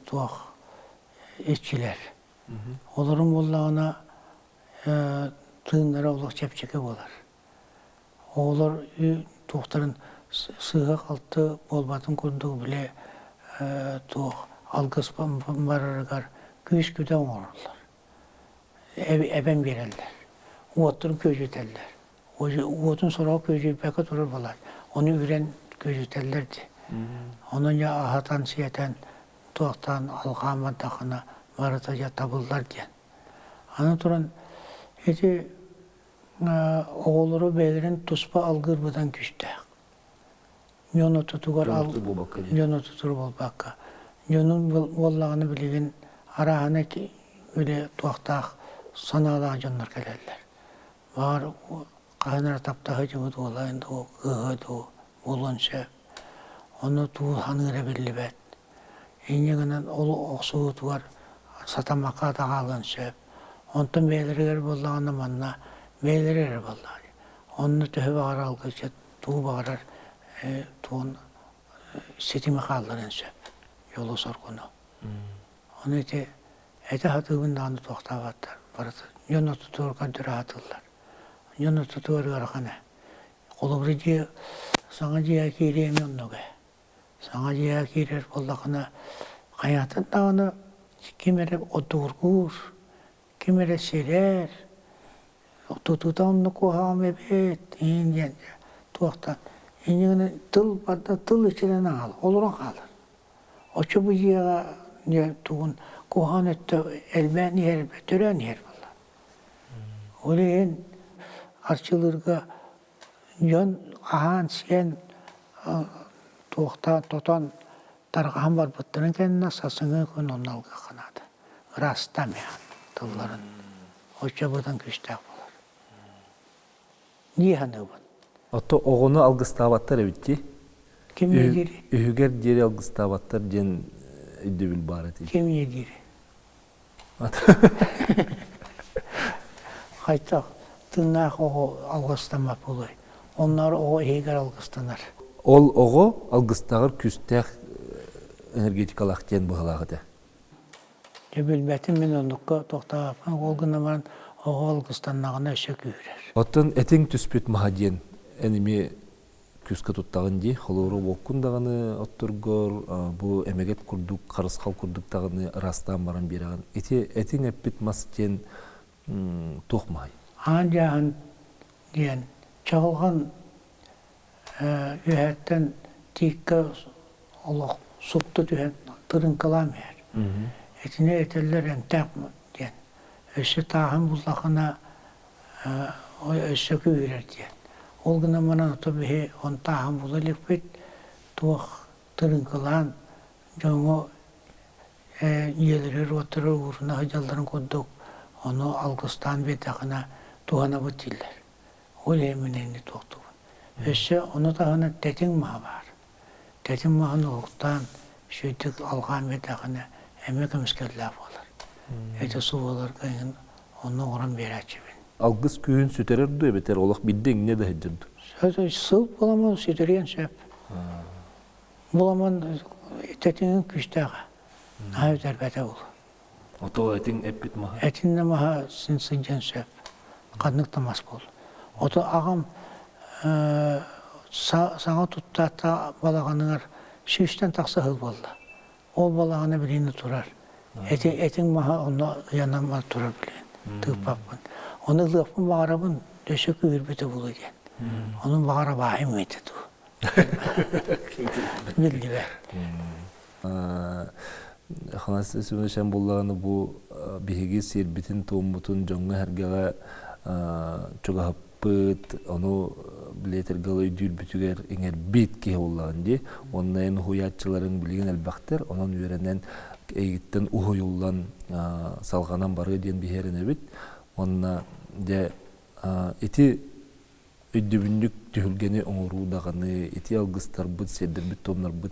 туох иччилэр олорун буоллаҕына тыыннара олох чэпчэки буолар Оҕолор туохтарын сыыһа-халты буолбатын курдук били туох алгыс барарыгар күүс-күдэ оҥороллор. Эбэн биэрэллэр. Уоттарын күөдьүтэллэр. Уотун сороҕо күөдьүйбэккэ турар буолар. Ону үрэн күөдьүтэллэр дии. Онон дьэ аһатан-сиэтэн туохтаан алҕаан бардаххына барыта дьэ табыллар диэн. Аны туран ити оҕолору бэйэлэрин туспа алгыыр быдан күүстээх. Дьон ортотугар дьон ортотугар буолбакка. Дьонун буоллаҕына билигин арааһына били туохтаах санаалаах дьоннор кэлэллэр. Баҕар хаһан эрэ таптаһыы дьыбыт уолайын дуу, кыыһа дуу буолуон сөп. Ону туу саныыра биллибэт. Инньэ гынан ол охсуһуутугар сатаммакка таҕаалыан сөп. Онтон бэйэлэригэр буоллаҕына манна бэйэлэрэ эрэ буоллаҕа. Онно төһө баҕарар алгысчыт тугу баҕарар тугун ситими хаалларыан сөп дьолу-соргуну. Ону ити этэ сатыыбын даҕаны туохтаабаттар. Барыта дьон ортотугар көрдөрө сатыыллар. Дьон ортотугар ыарахан ээ. Холобура дьиэ саҥа дьиэҕэ киириэ эмиэ оннук ээ. Саҥа дьиэҕэ киирэр буоллаххына хайаатын даҕаны ким эрэ одуургуур, ким эрэ сирэр, тутуута оннук куһаҕан эбит иин диэн туохтан инньэ гынан тыл барда тыл иччинэн аҕал олорон хаалар. Оччо бу дьиэҕэ дьэ тугун куһаҕан өттө элбээн иһэр төрөөн иһэр буолла. Ол иһин арчылыырга дьон аһаан-сиэн туохтаан тотон тарҕаһан барбыттарын кэннэ сарсыҥҥы күн онно алгыахха наада. Ыраастаан иһэн тылларын оччо быдан күүстээх буолар. Дии саныыбын. Ото оҕону алгыстаабаттар эбит дии. Ким диир? Үһүгэр диэри алгыстаабаттар диэн өйдөбүл баар этий. Ким диир? Хайдах тыыннаах оҕо алгыстаммат буолуой? Онноор оҕо иһигэр алгыстанар. Ол оҕо алгыстааҕар күүстээх энергетикалаах диэн быһалаах этэ. Дьэ билбэтим мин оннукка тохтообоппун. Ол гынан баран оҕо алгыстаннаҕына өссө күүһүрэр. Оттон этиҥ түспүт маһа диэн эн эмиэ күүскэ туттаҕын дии. Холобура уоккун даҕаны отторгор бу эмэгэт курдук, харысхал курдук даҕаны ыраастаан баран биэрэҕин. Ити этиҥ эппит мас диэн туох маһай? Аан дьааһын диэн чаҕылҕан үөһэттэн тииккэ олох супту түһэн тырыҥкалаан иһэр. Итини этэллэр эмтээх диэн. Өссө тааһын буллахына өссө күүһүрэр диэн. Ол гынан баран ото биһи он тааһын була иликпит, туох тырыҥкалаан дьоҥҥо ийэлэригэр-уоттарыгар ууруна сылдьалларын курдук ону алгыстаан биэрдэххинэ туһанабыт дииллэр. Ол иһин мин инни туохтуубун. Өссө ону таһынан тэтиҥ маһа баар. Тэтиҥ маһын уһуктаан, үчүгэйдик алҕаан биэрдэххинэ эмиэ көмүскэллээх буолар. Ити субуоларга иһин онно оҥорон биэрээччибин. Алгыс күүһүн сүтэрэр дуу эбэтэр олох биирдэ иҥнэ да сылдьар дуу? Сыл буоламан сүтэриэн сөп. Буоламан тэтиҥин күүстээҕэ. Наһаа үтэрбэтэ буолуо. Ото этиҥ эппит маһа? Этин да маһа син сылдьан сөп. Ханнык да мас буол. Ото аҕам саҥа туттаата балаҕаныгар сүүстэн тахса сыл буолла. Ол балаҕана билигин турар. Этиҥ маһа онно ыйанан турар билигин. Тыыппаппын. Ону ылыахпын баҕарабын, өссө күүһүрбүтэ буолуо диэн. Ону баҕар абааһым этэ дуу. Биллибэт. Афанасий Семенович эн буллаҕына бу биһиги сиэрбитин-туоммутун дьоҥҥо-сэргэҕэ чугаһаппыт, ону билиэтэргэ өйдүүрбүтүгэр иҥэрбит киһи буоллаҕын дии. Уонна эн уһуйааччыларыҥ билигин элбэхтэр, онон үөрэнэн эйигиттэн уһуйуллан салҕанан барыа диэн биһи эрэнэбит. Уонна дьэ ити өйдөбүнньүк түһүлгэни оҥоруу даҕаны, ити алгыстарбыт, сиэрдэрбит-туомнарбыт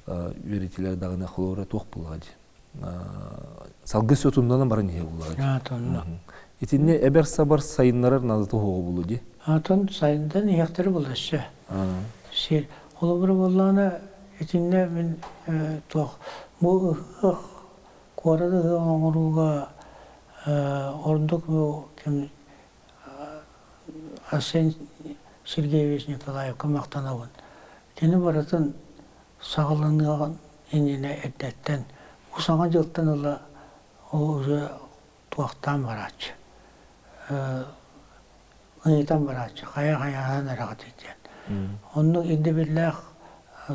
үөрэтиилэр даҕаны холобура туох буоллаҕа дии. Салгыы сотуннанан баран иһэ буоллаҕа дии. Итинни эбэр-сабар сайыннарар наадата суоҕа буолуо дии. Атын сайындан иһиэхтэрэ буолла өссө. Сир холобура буоллаҕына итиннэ мин туох бу ыһыах куорат ыһыаҕын оҥорууга ордук ким Арсен Сергеевич Николаевка махтанабын. Кини барытын саҕаланыаҕын иннинэ эрдэттэн бу Саҥа дьылтан ыла уже туохтаан барааччы, ыйытан барааччы, хайа-хайаһан эрэҕитий диэн. Оннук ирдэбиллээх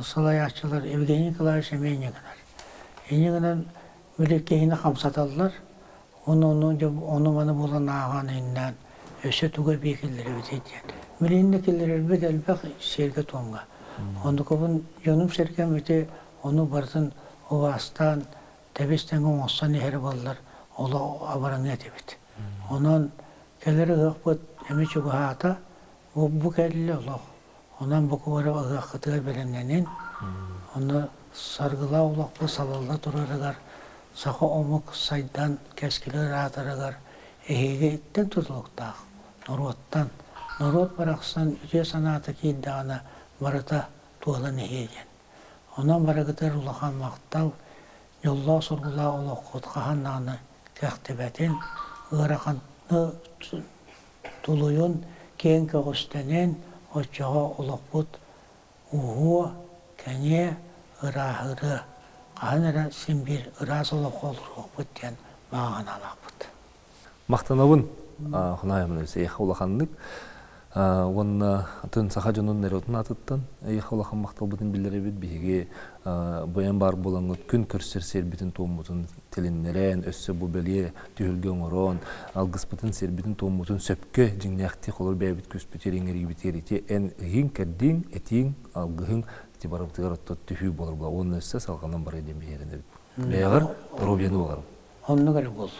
салайааччылар Евгений Николаевич эмиэ инньэ гынар. Инньэ гынан били киһини хамсаталлар, Ону ону ону-маны булан ааҕан иҥнээн өссө тугу эбии киллэрэбитий диэн. Билигин да киллэрэрбит элбэх сиэргэ-туомҥа. Оннукубун дьонум-сэргэм ити ону барытын убаастаан, тэбис-тэҥ оҥостон иһэр буоллар, олох абыраныа этибит. Онон кэлэр ыһыахпыт эмиэ чугаһаата, бу кэллэ олох. Онон бу кубары ыһыаххытыгар бэлэмнэнин, онно саргылаах олохпут салалла турарыгар, саха омук сайдан кэскилэ ыраатарыгар эһиги тутулуктаах норуоттан, норуот барахсан үтүө санаата киирдэҕинэ барыта туолан иһиэ диэн. Онон барыгытыгар улахан махтал, дьоллоох-соргулаах олоххут хаһан даҕаны кэхтибэтин, ыараханы тулуйун, киэҥ көҕүстэнин, оччоҕо олохпут уһуо, кэҥиэ, ырааһырыа, хаһан эрэ син биир ыраас олоххо олоруохпут диэн баҕа санаалаахпыт. Махтанабын Хунаевна эйиэхэ улаханнык уонна атын саха дьонун норуотун аатыттан эйиэхэ улахан махталбытын биллэрэбит. Биһиги быйан баар буолаҥҥыт күн көрсөр сиэрбитин-туоммутун тилиннэрэн, өссө бу бэлиэ түһүлгэ оҥорон, алгыспытын, сиэрбитин-туоммутун сөпкө дьиҥнээхтик холор бэйэбит күспүтүгэр иҥэриибитигэр ити эн ыйыҥ-кэрдииҥ, этииҥ, алгыһыҥ ити барыбытыгар оттон түһүү буолар була уонна өссө салҕанан барыа диэн биһиэрэнэбит. Бэйэҕэр доруобуйаны баҕарабын. Оннук эрэ буолла.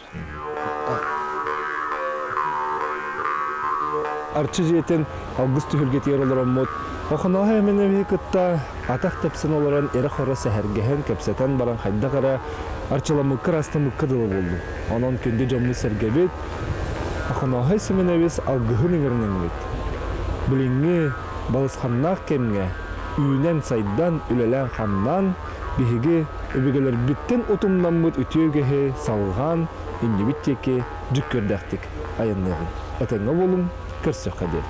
Арчы дьиэтин алгыс түһүлгэтигэр олороммут Охонооһой Эминэбиһи кытта атах тэпсэн олорон эрэ-хоро сэһэргэһэн, кэпсэтэн баран хайдах эрэ арчыламмыкка ырастаммыкка дылы буоллум. Онон күндү дьоммут-сэргэбит Охонооһой Сэмэнэбис алгыһын ыҥырыныммыт. Билиҥҥи балысханнаах кэмҥэ үүнэн-сайдан, үлэлээн-хамнаан биһиги өбүгэлэрбиттэн утумнаммыт үтүө үгэһи салҕаан иннибит диэки дьүккүөрдээхтик айанныаҕыҥ. Этэҥҥэ буолуҥ, көрсүөххэ диэри.